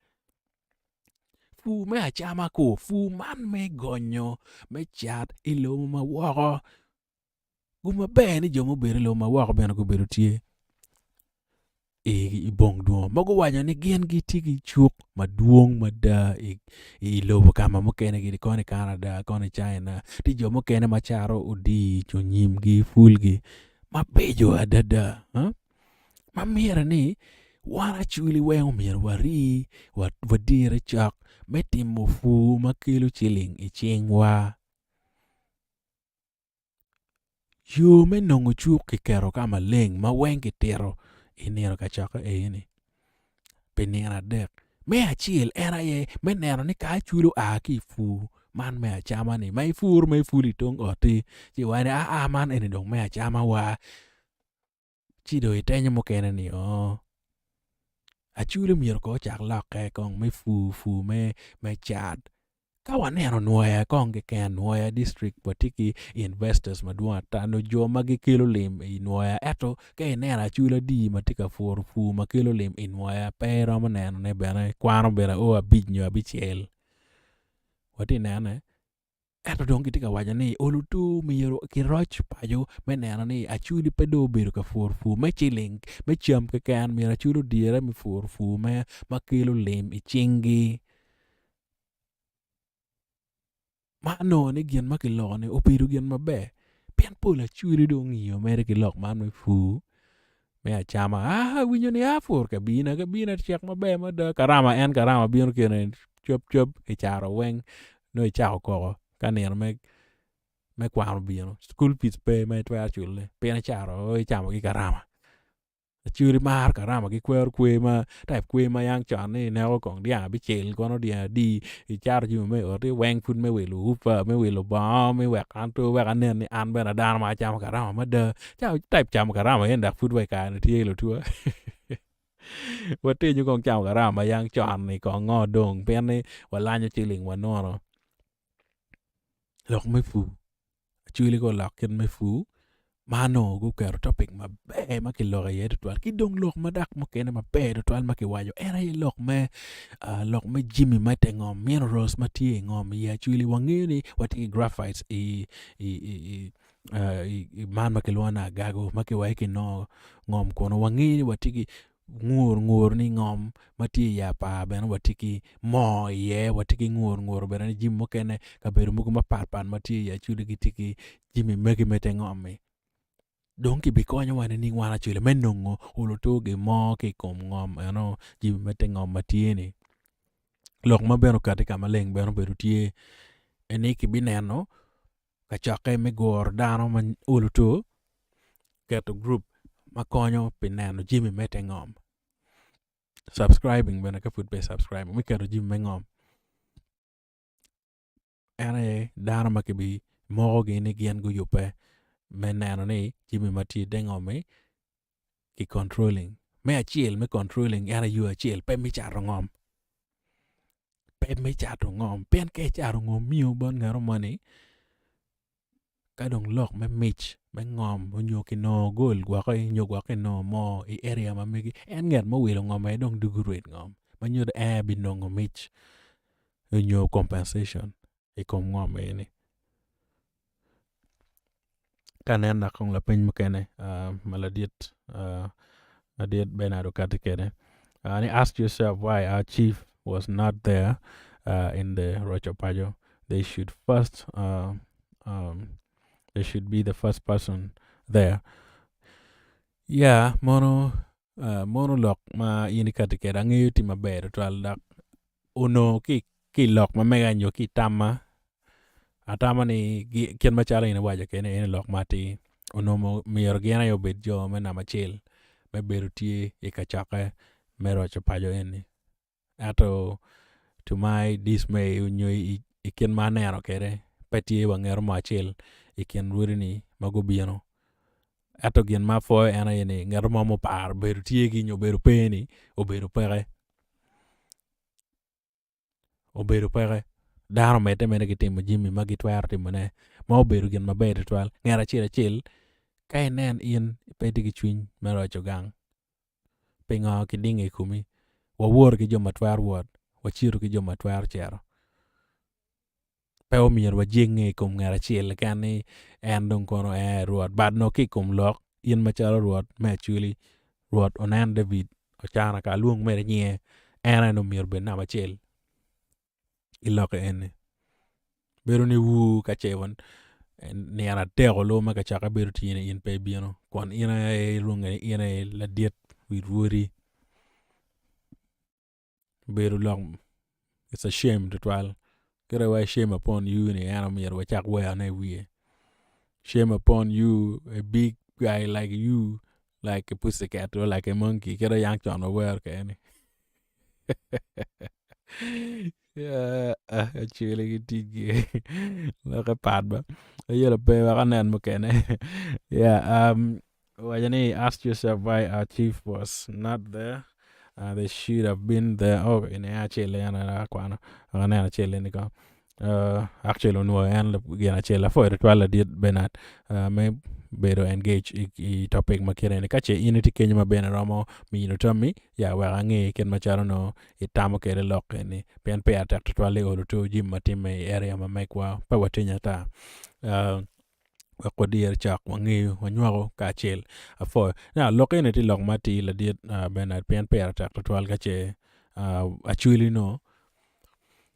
pur me acama ko pur man me gonyo me cat i lobo ma woko Gum maber ni jo mubedo i lobo ma woko bene gubedo tye i bong dwongo ma guwaco ni gin gitye ki cuk madwong mada i lobo ka ma mukene gitye kono i Canada kono i China tye jo mukene ma cato odii nyo nyimgi pulgi mabeco adada ma myero ni wan acwili weng omyero warii wadire cok me timo pur ma kelo ciling i cingwa. Yo me nongo cuk kiketo ka maleng ma weng kitito i nino kacokke eni pi nino adek. Me acel en aye me neno ni ka acwali oa ki i pur man me acama-ni ma ipuro ma ipulo i tong ot-ti ci iwaco ni aa man eni dong me acamawa ci dong itenyo mukene ni oo acwali myero kong ocak lokke kong me pur pur me cat. Ka waneno Nwoya kong keken, Nwoya district watye ki investors madwong ata nyo jo ma gikelo lim i Nwoya ento ka ineno acula adi ma tye ka puro pur ma kelo lim i Nwoya pe iromo nenone bene kwano bene o abic nyo abicel watye ka nenone ento dong gitye ka waco ni olutu myero kiroc paco me neno ni acwali pe dong obedo ka puro pur me ciling me cam keken myero acwali odire me puro pur ma kelo lim i cinggi. Ma anongo ni gin ma kiloko-ni obedo gin maber pien pol acwali dong ongiyo mere ki lok man me pur me acama aa awinyo ni aa pur kabina kabina cek maber mada karama en karama bino kene cop cop icaro weng nongo icako koko ka nino me kwan obino cukul pic pe ma itwero culone pien icaro icamo ki karama. Acwali maro karama gikwero kwer ma type kwer ma yang con ni ineko kong dyang abicel kono dyang adi icato jami me oti weng pud me wilo upa me wilo bongo me wek an to wek anen ni an bene adano ma acamo karama mada type camo karama eni dok pud wa i kare ni tye lutwa watenyo kong camo karama ma yang con ni kong ngo dong pien ni walanyo ciling wanono lok me pur. Acholi gulok kit me pur ma onongo guketo topic maber ma kiloko iye tutwal ki dong lok ma dok mukene maber tutwal ma kiwaco en aye lok me lok me jami ma ite ngom minerals ma tye i ngom i Acholi wangeyo ni watye ki graphites i man ma kilwongo ni agago ma kiwaco kinongo ngom kunu wangeyo ni watye ki ngur ngur ni ngom ma tye i apar bene watye ki moo iye watye ki ngur ngur bene ni jami mukene kabedo mogo mapat pat ma tye i acholi gitye ki jami magi me te ngom-mi. Dong kibikonyowa nining wan Acholi me nongo oluto gin mo ki i kom ngom eno jami me te ngom ma tye-ni? Lok ma bene okati ka maleng bene obedo tye en ni kibineno kacokke me guro dano ma oluto keto gurup ma konyo pi neno jami me te ngom subscribing bene ka pud pe i subscribing me keto jami me ngom. En aye dano ma kibimokogi ni gin guyubbe me neno ni jami ma tye i te ngom-mi ki controlling. Me acel me controlling en aye yo acel pe me cato ngom, pe me cato ngom pien ka icato ngom miyo bot ngat moni Ka dong lok me mic me ngom onyo kinongo gol gwoki nyo gwok kinongo moo i area ma megi en ngat ma owilo ngom aye dong dugo rwed ngom ma nyuto en aye binongo mic nyo compensation i kom ngom eni. Ka nen dok kong lapeny mukene ma ladit ladit Bernard okati kwede ni ask yourself why our chief was not there in the roco paco they should first uh, um, they should be the first person there yeah mono uh, mono lok ma in ikati kwede angeyo tye maber tutwal dok onongo ki ki lok ma mega nyo ki tamma atamo ni kit macalo in iwaco kwede ni lok ma atir onongo myero gin aye obed jo me namba acel me bedo tye i kacokke me roco paco eni. Ento to my dismay nyo i kit ma aneno kwede pe tye wa ngeto mo acel i kin rwodi-ni ma gubino ento gin ma apwoyo en aye ni ngat mo ma oparo bedo tye-gi nyo bedo pe-ni obedo peke obedo peke dano omedde mere ki timo jami ma gitwero timone ma obedo gin maber tutwal ngat acel acel ka inen in pe itye ki cwiny me roco gang Pingo kidingo i komi? Wawor ki jo ma twero wot, wacito ki jo ma twero cito. Pe omyero wajenge i kom ngat acel keken ni en dong kono en aye Rwot. But nongo ki i kom lok, in macalo Rwot me Acholi, Rwot onen David Ocana ka alwong mere nyinge, en aye nongo myero obed namba acel. i lokke eni bedo ni wu ka ce nino adek olu ma kacokke bedo tye ni in pe ibino kun in aye ilwonge ni in aye ladit wi rwodi bedo lok it's a shame tutwal kadi wa shame upon you ni en myero wacak werone i wiye shame upon you a big guy like you like a pussy cat or like a monkey kit ma yang con wawero kwede ni. Acwele ki ticgi lokke pat ba ayelo pe wek anen mukene owaco ni ask yourself why our chief was not there uh, they should have been there oh eni aye acel en aye akwano wek anen acel eni kong uh, actually onwoyo en gin acel apwoyo tutwal ladit Bernard uh, me bedo engage i, i topic ma kite ni ka ce in itye kenyo ma bene romo mino tammi ya wek ange kit macalo nongo itamo kwede lok eni pien pire tek tutwal i olo to jami ma timme i area ma megwa pe watinyo ata uh, wek wadir cok wangeyo wanywako kacel apwoyo now lok eni tye lok ma atir ladit uh, Bernard pien pire tek tutwal ka ce uh, acwili no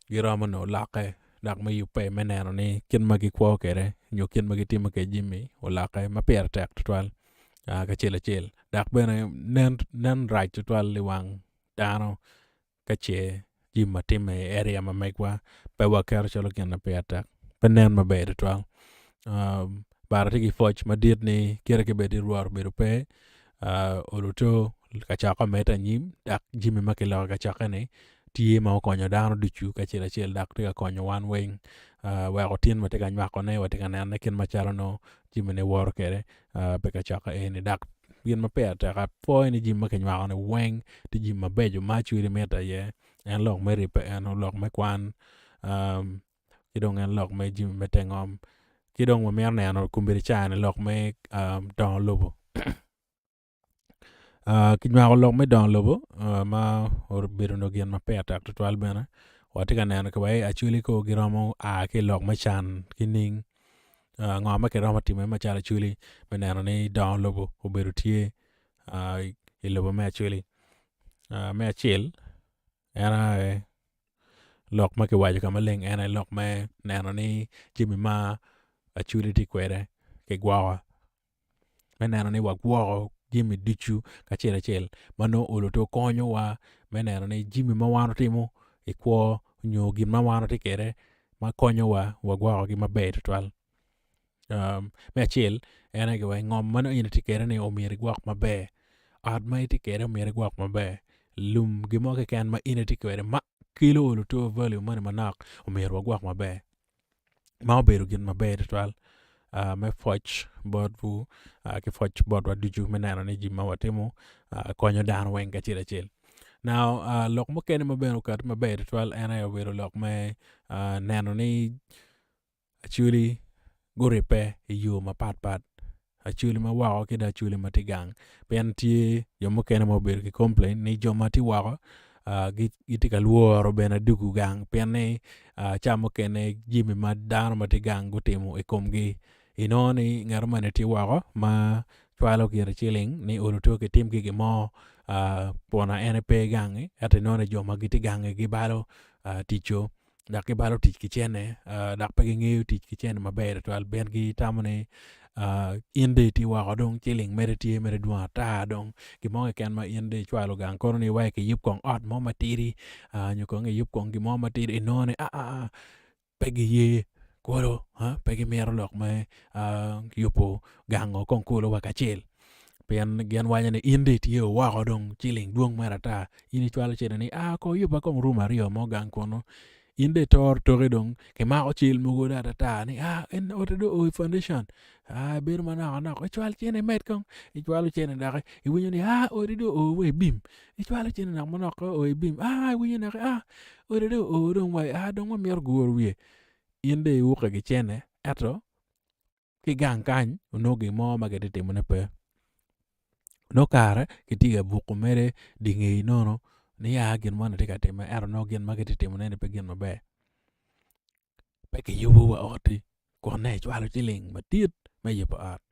giromo nongo lokke dok me yubbe me neno ni kit ma gikwo kwede nyo kit ma gitimo kwede jami olokke ma pire tek tutwal kacel acel dok bene nen rac tutwal i wang dano ka ce jami ma timme i area ma megwa pe waketo calo gin ma pire tek pe nen maber tutwal but atye ki pwoc madit ni kite ki bed ni Rwot obedo pe oluto kacokke omedde anyim dok jami ma kiloko i kacokke-ni tye ma okonyo dano ducu kacel acel dok tye ka konyo wan weng weko tin watye ka nywakone watye ka nenone kit macalo nongo jamine woto kwede pi kacokke eni dok gin ma pire tek apwoyo ni jami ma kinywako-ni weng tye jami mabeco ma acwali mitte iye en lok me ribbe eno lok me kwan ki dong en lok me jami me te ngom ki dong wamito neno kombeddi caa-ni lok me dongo lobo kinywako lok me dongo lobo ma obedo nongo gin ma pire tek tutwal bene watye ka neno ki wa i Acholi ko giromo a ki i lok me can ki ning ngo ma kiromo timone macalo Acholi me neno ni dongo lobo obedo tye i lobo me Acholi me acel En aye lok ma kiwaco ka maleng en aye lok me neno ni jami ma Acholi tye kwede kigwoko. me neno ni wagwoko jami ducu kacel acel ma nongo olo to konyowa me neno ni jami ma wan watimo i kwo nyo gin ma wan watye kwede ma konyowa wagwokogi maber tutwal. Me acel en aye wai ngom ma nongo in itye kwede ni omyero igwok maber, ot ma itye kwede omyero igwok maber, lum gin mo keken ma in itye kwede ma kelo olo to value moni manok omyero wagwok maber. Ma obedo gin maber tutwal me pwoc botwu ki pwoc botwa ducu me neno ni jami ma watimo konyo dano weng kacel acel. Now lok mukene ma bene okati maber tutwal en aye obedo lok me neno ni Acholi guribbe i yo mapatpat acholi ma woko ki dong acholi ma tye gang pien tye jo mukene ma obedo ki complain ni jo ma tye woko gitye ka lworo bene dwogo gang pien ni ca mukene jami ma dano ma tye gang gutimo i komgi inongo ni ngat moni tye woko ma cwalo gire ciling ni olo to kitim ki gin mo kun en pe gangi ento inongo ni jo ma gitye gangi gibalo ticco. dok gibalo tic ki cente dok pe gingeyo tic ki cente maber tutwal pien gitamo ni in dong itye woko dong ciling mere tye mere dwong ata dong gin mo keken ma in dong icwalo gang kono ni wek iyub kong ot mo matidi nyo kong iyub kong gin mo matidi inongo ni aa pe giye kulu pe gimito lok me yubo gango kong kulu wa kacel pien gin waco ni in dong itye woko dong ciling dwong mere ata in icwalo cente ni aa kong iyubba kong rum aryo mo gang kunu in dong itoro toki dong kimako cal mogo dong atata ni aa en oti dong oo i foundation aa bedo manok nok icwal cente imed kong icwalo cente doki iwinyo ni aa odi dong oo wa i bim icwalo cente dok manok oo i bim aa iwinyo doki aa odi dong oo dong wa aa dong wamito guro wiye in dong iwukke ki cente ento ki gang kany onongo gin mo ma gitye ka timone pe nongo kare kitye ka buko mere dye ngeye nono ni ya gin moni tye ka timme ento nongo gin ma gitye ka timone-ni pe gin maber pe kiyubo wa ot-ti kun nongo icwalo ciling madit me yubo ot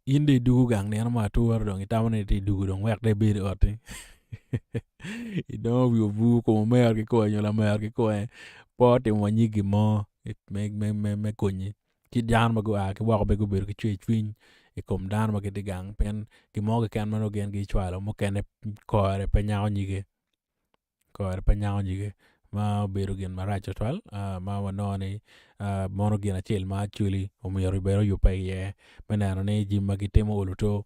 in dong idwogo gang nino mo atura dong itamo ni itye idwogo dong wek dong ibed i ot-ti inongo wi obur kom omero kikome nyo lamero kikome pe otimo wa nyig gin mo me konyi. Ci dano ma gua ki woko bene gubedo ki cwercwiny i kom dano ma gitye gang pien gin mo keken ma nongo gin gicwalo mukene kore pe nyako nyige kore pe nyako nyige ma obedo gin marac tutwal ma wanongo ni mono gin acel ma actually omyero bene oyubbe iye me neno ni jami ma gitimo oluto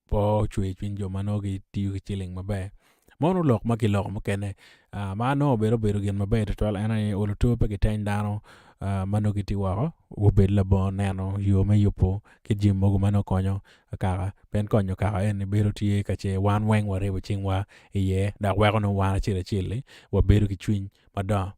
pe ocwer cwiny jo ma nongo gitiyo ki ciling maber. Mono lok ma kiloko mukene ma nongo obedo obedo gin maber tutwal en aye oluto pe giteny dano ma nongo gitye woko gubed labongo neno yo me yubo ki jami mogo ma nongo konyo kaka pien konyo kaka eni bedo tye ka ce wan weng waribo cingwa iye dok weko nongo wan acel acel-li wabedo ki cwiny madongo.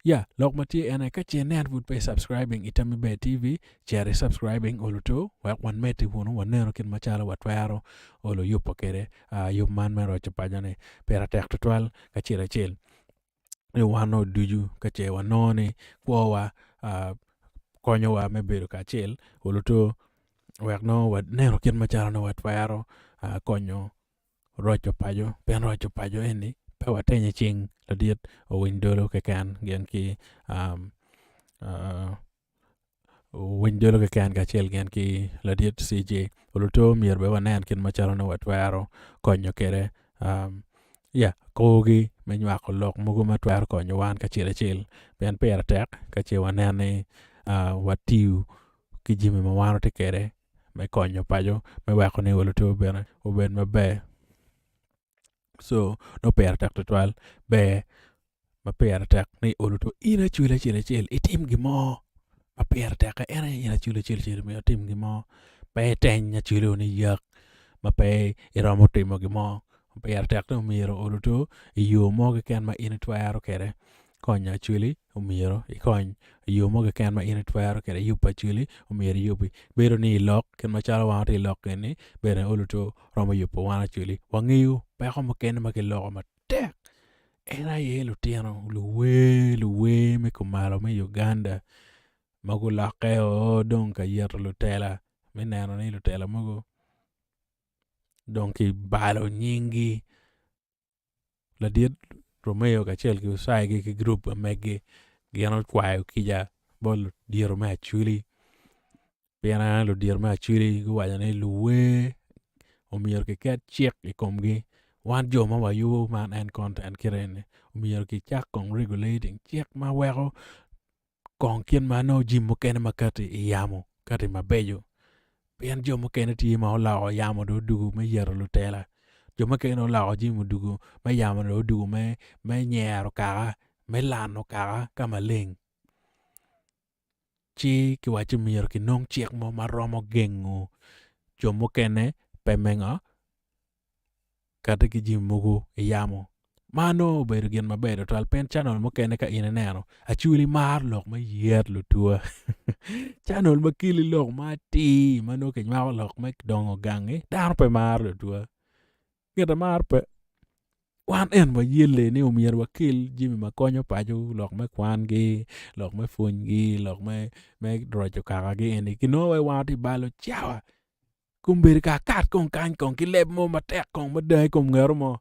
Ya, lok ma tye en aye ka ce inen pud pe i subscribing i Tammi Ber TV, cit i subscribing oluto wek wamedde kunu wanenu kit macalo watwero olo yubo kwede yub man me roco paco-ni. Pire tek tutwal kacel acel ni wan nongo ducu ka ce wanongo ni kwowa konyowa me bedo kacel oluto wek nongo wanenu kit macalo nongo watwero konyo roco paco pien roco paco eni pe watenyo cing ladit owiny dolo keken gin ki owiny dolo keken kacel gin ki ladit CJ oluto myero bene wanen kit macalo nongo watwero konyo kwede ya korgi me nywako lok mogo ma twero konyo wan kacel acel pien pire tek ka ce wanen ni watiyo ki jami ma wan watye kwede me konyo paco me weko ni oluto bene obed maber so nongo pire tek tutwal ber ma pire tek ni oluto in acwali acel acel itim gin mo ma pire tekke en aye in acwali acel acel myero itim gin mo pe iteny acwali ni yak ma pe iromo timo gin mo pire tek ni myero oluto i yo mo keken ma in itwero kwede konyo Acholi omyero ikony i yo mo keken ma in itwero kwede yubo Acholi omyero iyubi bedo ni ilok kit macalo wan watye ilok eni bene oluto romo yubo wan Acholi wangeyo peko mukene ma kiloko matek en aye lutino luwer luwer me kumalo me Uganda ma gulokke o dong ka yito lutela me neno ni lutela mogo dong kibalo nyinggi. Ladit Romeo kacel ki Ucai ki gurup ma meggi gin okwayo kica bot ludito me Acholi. Pien aneno ludito me Acholi guwaco ni luwer omyero kiket cik i komgi wan jo ma wayubo man en content kite eni myero kicak kong regulating cik ma weko kong kit ma nongo jami mukene ma kati i yamo kati mabeco pien jo mukene tye ma oloko yamo dong odwogo me yeto lutela jo mukene oloko jami odwogo me yamo dong odwogo me nyero kaka me lano kaka ka maleng. Ci kiwaco ni myero kinong cik mo ma romo gengo jo mukene pe me ngo kati ki jami mogo i yamo. Man nongo obedo gin maber tutwal pien canal mukene ka in ineno acwali maro lok me yet lutuwa canal ma keli lok ma atir ma nongo kinywako lok me dongo gangi dano pe maro lutuwa gin amaro pe. Wan en wayelle ni omyero wakel jami ma konyo paco lok me kwangi, lok me pwonygi, lok me roco kakagi eni kinongo wai wan watye ka balo cawa kombeddi ka akat kong kany kong ki leb mo matek kong mada i kom ngeto mo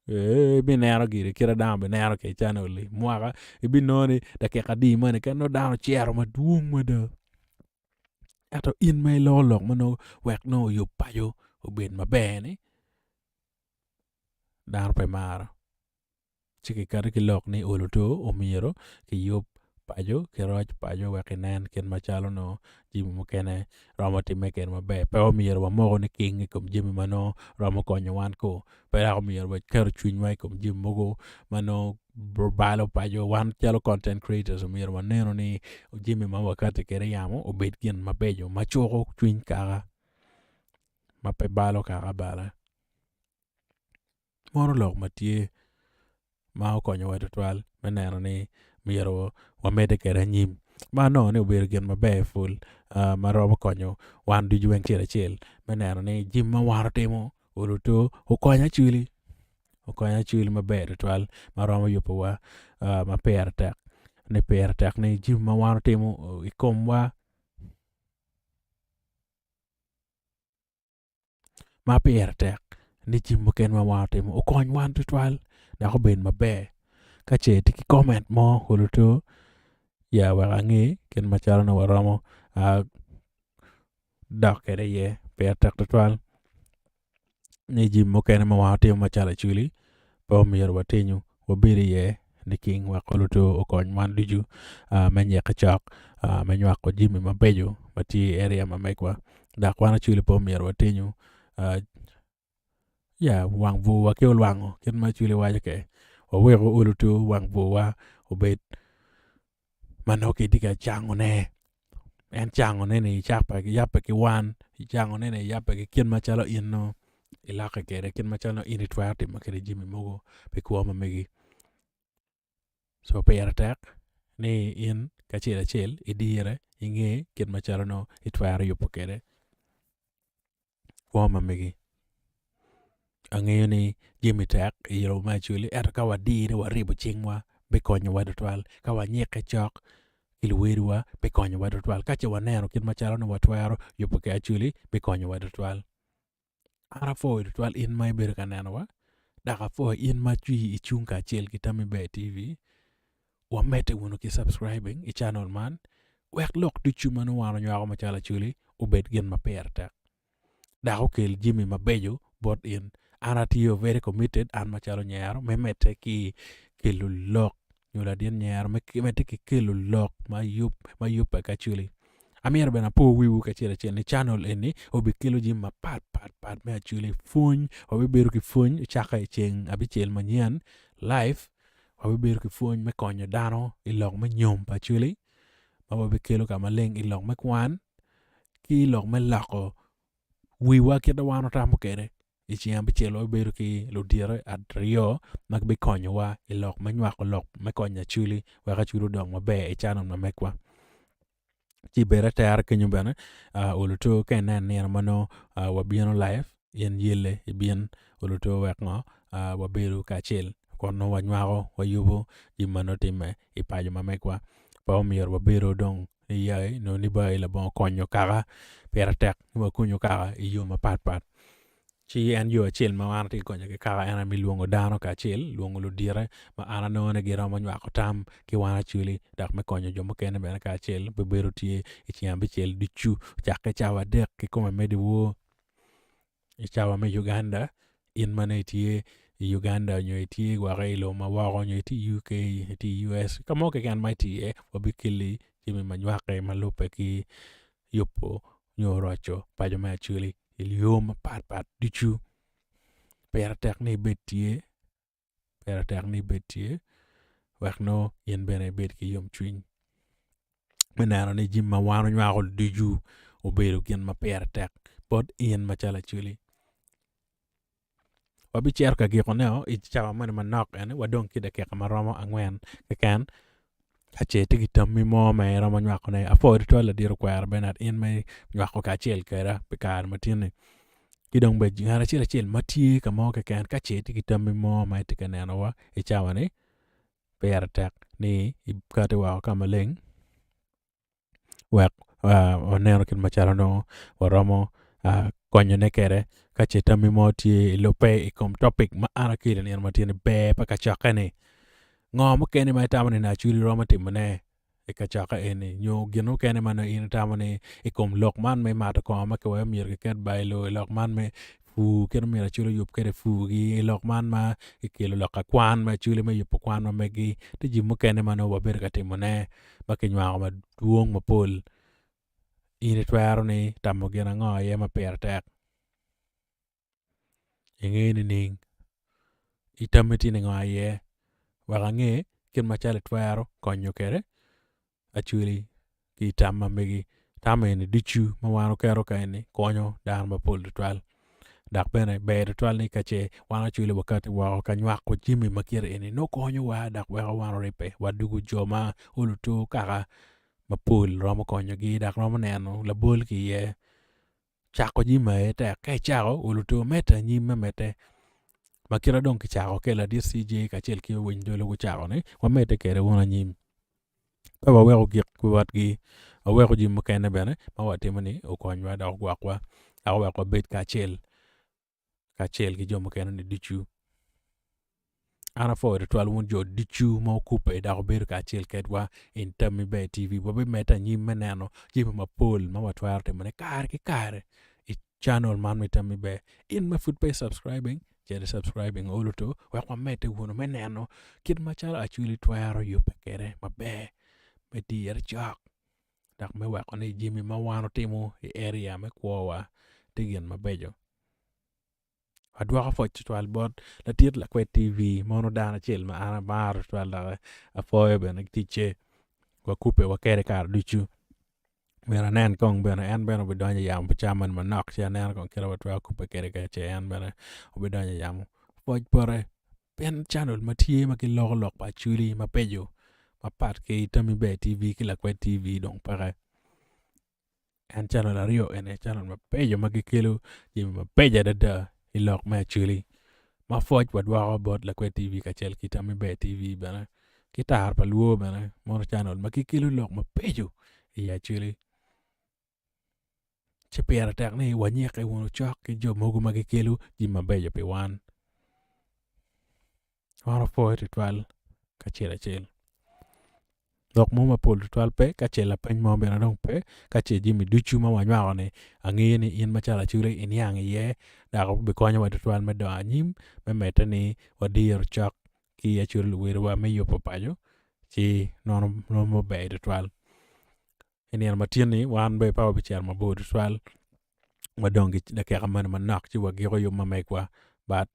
ee ibineno gire kit ma dano bineno kwede canoli mwaka ibinongo ni dakika adi moni keken nongo dano ocito madwong mada ento in ma iloko lok ma nongo wek nongo oyub paco obed maber-ni dano pe maro ci kiketo ki lok ni olo to omyero kiyub paco kiroc paco wek kinen kit macalo nongo jami mukene romo timme kwede maber pe omyero wamoko ni king i kom jami ma nongo romo konyo wan ko pe dok omyero waketo cwinywa i kom jami mogo ma nongo balo paco wan calo content creators omyero wanenu ni jami ma wakati kwede i yamo obed gin mabeco ma cuko cwiny kaka ma pe balo kaka abala. Mono lok ma tye ma okonyowa tutwal me neno ni myero wamedde kwede anyim ma anongo ni obedo gin maber pul ma romo konyo wan ducu weng acel acel me neno ni jami ma wan otimo oluto okonyo acwali okonyo acwali maber tutwal ma romo yubowa ma pire tek ni pire tek ni jami ma wan otimo i komwa Ma pire tek ni jami mukene ma wan otimo okony wan tutwal dok obed maber ka ce itye ki comment mo oluto ya wek ange kit macalo nongo waromo dok kwede iye pire tek tutwal ni jami mukene ma wan watimo macalo acholi pe omyero watinyu wabed iye niking wek oluto okony wan ducu me nyeke cok me nywako jami mabeco ma tye i area ma megwa dok wan acholi pe omyero watinyu ya wang bur wa ki olwango kit ma acholi waco kwede waweku oluto wang burwa obed ma nongo kitye ka cangone en cangone-ni yabbe ki wan cangone-ni yabbe ki kit macalo in nongo ilokke kwede kit macalo in itwero timo kwede jami mogo pi kwo ma megi co pire tek ni in kacel acel idire inge kit macalo nongo itwero yubo kwede kwo ma megi. Angeyo ni jami tek i yo me acholi ento ka wadire waribo cingwa bikonyowa tutwal ka wanyikke cok ki luwediwa bikonyowa tutwal ka ce waneno kit macalo nongo watwero yubo ki acholi bikonyowa tutwal. An apwoyo tutwal in ma ibedo ka nenowa dok apwoyo in ma cwinyi icung kacel ki Tammi Ber TV wamedde wunu ki subscribing i channel man wek lok ducu ma nongo wan wanywako macalo acholi obed gin ma pire tek dok okel jami mabeco bot in. An atye very committed an macalo nyero me medde ki kelo lok nyo ladit nyero me medde ki kelo lok ma yubbe ki acholi. Amyero bene apo wiwu kacel acel ni channel eni obikelo jami mapat pat pat me acholi pwony wabibedo ki pwony cakke i ceng abicel manyen live wabibedo ki pwony me konyo dano i lok me nyom pa acholi ma wabikelo ka maleng i lok me kwan ki i lok me loko wiwa kit ma wan watamo kwede. I ceng abicel wabibedo ki ludito aryo ma gibikonyowa i lok me nywako lok me konyo acholi wek acholi odong maber i channel ma megwa. Ci bed atera kenyo bene oluto ka inen nino ma nongo wabino live in yelle ibin oluto wek ngo wabedo kacel kun nongo wanywako wayubo jami ma nongo timme i paco ma megwa pe omyero wabedo dong ni yai nyo ni bayi labongo konyo kaka pire tek ni wakonyu kaka i yo mapatpat. Ci en yo acel ma wan watye ka konyo ki kaka en aye me lwongo dano kacel, lwongo ludite ma an anongo ni giromo nywako tam ki wan acwali dok me konyo jo mukene bene kacel bibedo tye i ceng abicel ducu cakke cawa adek kikome me dyewor i cawa me Uganda in ma nongo itye i Uganda nyo itye gwok i lobo ma woko nyo itye i UK itye i US ka mo keken ma itye iye wabikeli jami ma nywake ma lubbe ki yubo nyo roco paco me Acholi i yo mapat pat ducu. Pire tek ni ibed tye, pire tek ni ibed tye wek nongo in bene ibed ki yomcwiny me neno ni jami ma wan onywako ducu obedo gin ma pire tek bot in macalo Acholi. Wabicito ka gikoneo i cawa moni manok eni wadong ki dakika ma romo angwen keken ka ce itye ki tammi mo ma iromo nywakone apwoyo tutwal ladit okwero Bernard in ma inywako kacel kweda pi kare ma tin-ni ki dong bene ngat acel acel ma tye ka mo keken ka ce itye ki tammi mo ma itye ka nenowa i cawa-ni pire tek ni ikati woko ka maleng. Wek wanenu kit macalo nongo waromo konyone kwede ka ce tammi mo tye i lubbe i kom topic ma an akelo i nino ma tye ni ber pa kacokke-ni. Ngo mukene ma itamo ni Acholi romo timone i kacokke eni nyo gin mukene ma nongo in itamo ni i kom lok man me mato kongo ma kiwaco myero kiket bailo i lok man me pur kit ma myero Acholi oyub kwede purgi i lok man ma kikelo lok ka kwan me Acholi me yubo kwan ma megi tye jami mukene ma nongo wabedo ka timone. Ma kinywako madwong mapol in itwero ni tamo gin ango iye ma pire tek inge nining itammi tye ningo iye wek ange kit macalo itwero konyo kwede acholi ki tam ma megi tam eni ducu ma wan oketo ka eni konyo dano mapol tutwal. Dok bene ber tutwal ni ka ce wan ocwilo wakati woko ka nywako jami ma kite eni nongo konyowa dok weko wan oribbe wadwogo jo ma oluto kaka mapol romo konyogi dok romo neno labol ki iye. Cako jami aye tek ka icako oluto medde anyim me medde ma kite dong kicako ki ladit CJ kacel ki owiny dolo gucako-ni wamedde kwede wunu anyim. Pe waweko gik ki botgi, waweko jami mukene bene ma watimo-ni okonywa dok ogwokwa dok owek wabed kacel kacel ki jo mukene-ni ducu. An apwoyo tutwal wun jo ducu ma wukubbe dok wubedo kacel kedwa i Tammi Ber TV. Wabimedde anyim me neno jami mapol ma watwero timone kare ki kare i canol man me Tammi Ber. In ma pud pe i subscribing, cit i subscribing olo to wek wamedde wunu me neno kit macalo Acholi twero yubbe kwede maber me dire cok dok me weko ni jami ma wan otimo i area me kwowa tye gin mabeco. Adwoko pwoc tutwal bot latit lakwed TV mono dano acel ma an amaro tutwal dok apwoyo bene ticce wakubbe wakede kare ducu. Myero anen kong bene en bene obidonyo i yamo pi cawa moni manok ci aneno kong kit ma watwero kubbe kwede ka ce en bene obidonyo i yamo. Pwoc bote pien canel ma tye ma giloko lok pa Acholi mabeco mapat ki Tammi Ber TV ki Lakwed TV dong peke. En canel aryo eni canel mabeco ma gikelo jami mabeco adada i lok me Acholi ma pwoc wadwoko bot Lakwed TV kacel ki Tammi Ber TV bene ki tar pa luo bene mono canel ma gikelo lok mabeco i Acholi ci pire tek ni wanyikke wunu cok ki jo mogo ma gikelo jami mabeco pi wan. Wan wapwoyo tutwal kacel acel. Lok mo mapol tutwal pe ka ce lapeny mo bene dong pe ka ce jami ducu ma wanywako-ni angeyo ni in macalo Acholi iniang iye dok bikonyowa tutwal me dongo anyim me medde ni wadiro cok ki Acholi luwedewa me yubo paco ci nongo ber tutwal. I nino ma tye-ni wan bene pe wabicito mabor tutwal wadong ki dakika meno manok ci wagiko yub ma megwa but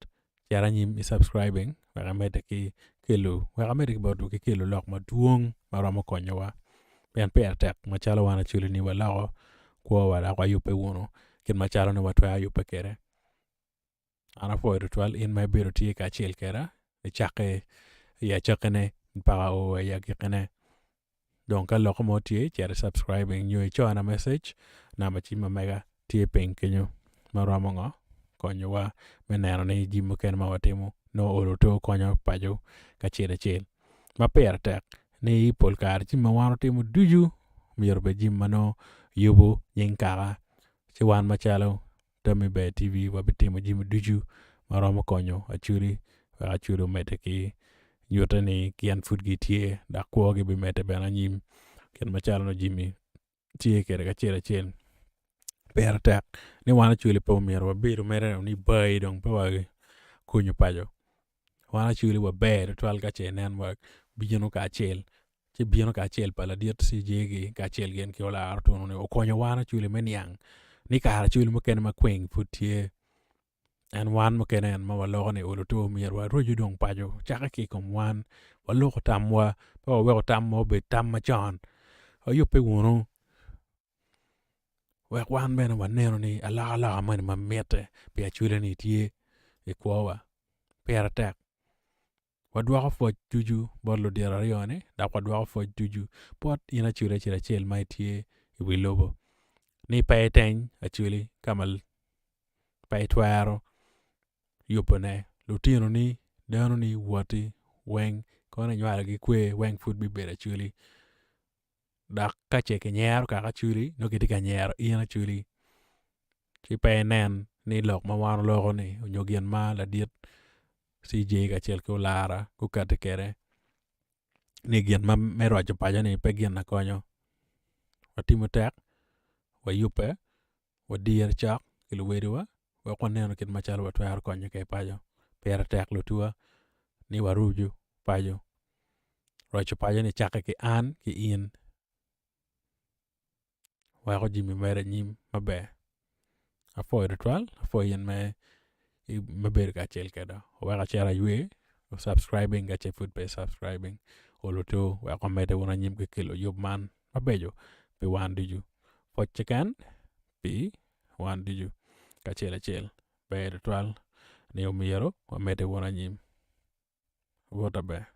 cit anyim i subscribing wek amedde ki kelo wek amedde ki botwu ki kelo lok madwong ma romo konyowa pien pire tek macalo wan Acholi ni waloko kwowa dok wayubbe wunu kit macalo ni watwero yubbe kwede. An apwoyo tutwal in ma ibedo tye kacel kweda nicakke i acakkine paka o i agikkine. Dong ka loko mo tye cit i subscribing nyo icona message namba cim ma mega tye piny kenyo ma romo ngo konyowa me neno ni jami mukene ma watimo nongo olo to konyo paco kacel acel. Ma pire tek ni pol kare jami ma wan watimo ducu myero obed jami ma nongo yubo nying kaka ci wan macalo. Tammi Ber TV wabitimo jami ducu ma romo konyo Acholi wek Acholi omedde ki nyutte ni gin pud gitye dok kwogi bimedde bene anyim kit macalo nongo jami tye kwede kacel acel. Pire tek ni wan Acholi pe omyero wabedu mere ni bayi dong pe wakonyo paco wan Acholi waber tutwal ka ce inen wabino kacel ci bino kacel pa ladit CJ-gi kacel gin ki olaro tunu-ni okonyo wan Acholi me niang ni kare Acholi mukene ma kweng pud tye En wan mukene en ma waloko ni olo to myero warocu dong paco cakke ki i kom wan waloko tamwa pe waweko tamwa obed tam macon wayubbe wunu wek wan bene wanenu ni alokaloka moni ma mitte pi acwele-ni tye i kwowa pire tek. Wadwoko pwoc ducu bot ludito aryo-ni dok wadwoko pwoc ducu bot in acwali acel acel ma itye i wi lobo ni pe iteny acwali ka ma pe itwero yubone lutinoni danoni woti weng kono inywalogi kwe weng pud bibedo acwali dok ka ce kinyero kaka acwali nongo kitye ka nyero in acwali ci pe inen ni lok ma wan waloko-ni nyo gin ma ladit CJ kacel ki olara gukati kwede ni gin ma me roco paco-ni pe gin ma konyo watimo tek wayubbe wadire cok ki luwediwa wek wanenu kit macalo watwero konyo kwede paco pire tek lutuwa ni warucu paco roco paco-ni cakke ki an ki in weko jami medo anyim maber apwoyo tutwal apwoyo in me bedo kacel kweda wek acit aywe subscribing ka ce pud pe i subscribing olo to wek wamedde wunu anyim ki kelo yub man mabeco pi wan ducu pwoc keken pi wan ducu kacel acel ber tutwal ni omyero wamedde wunu anyim. Rwot aber.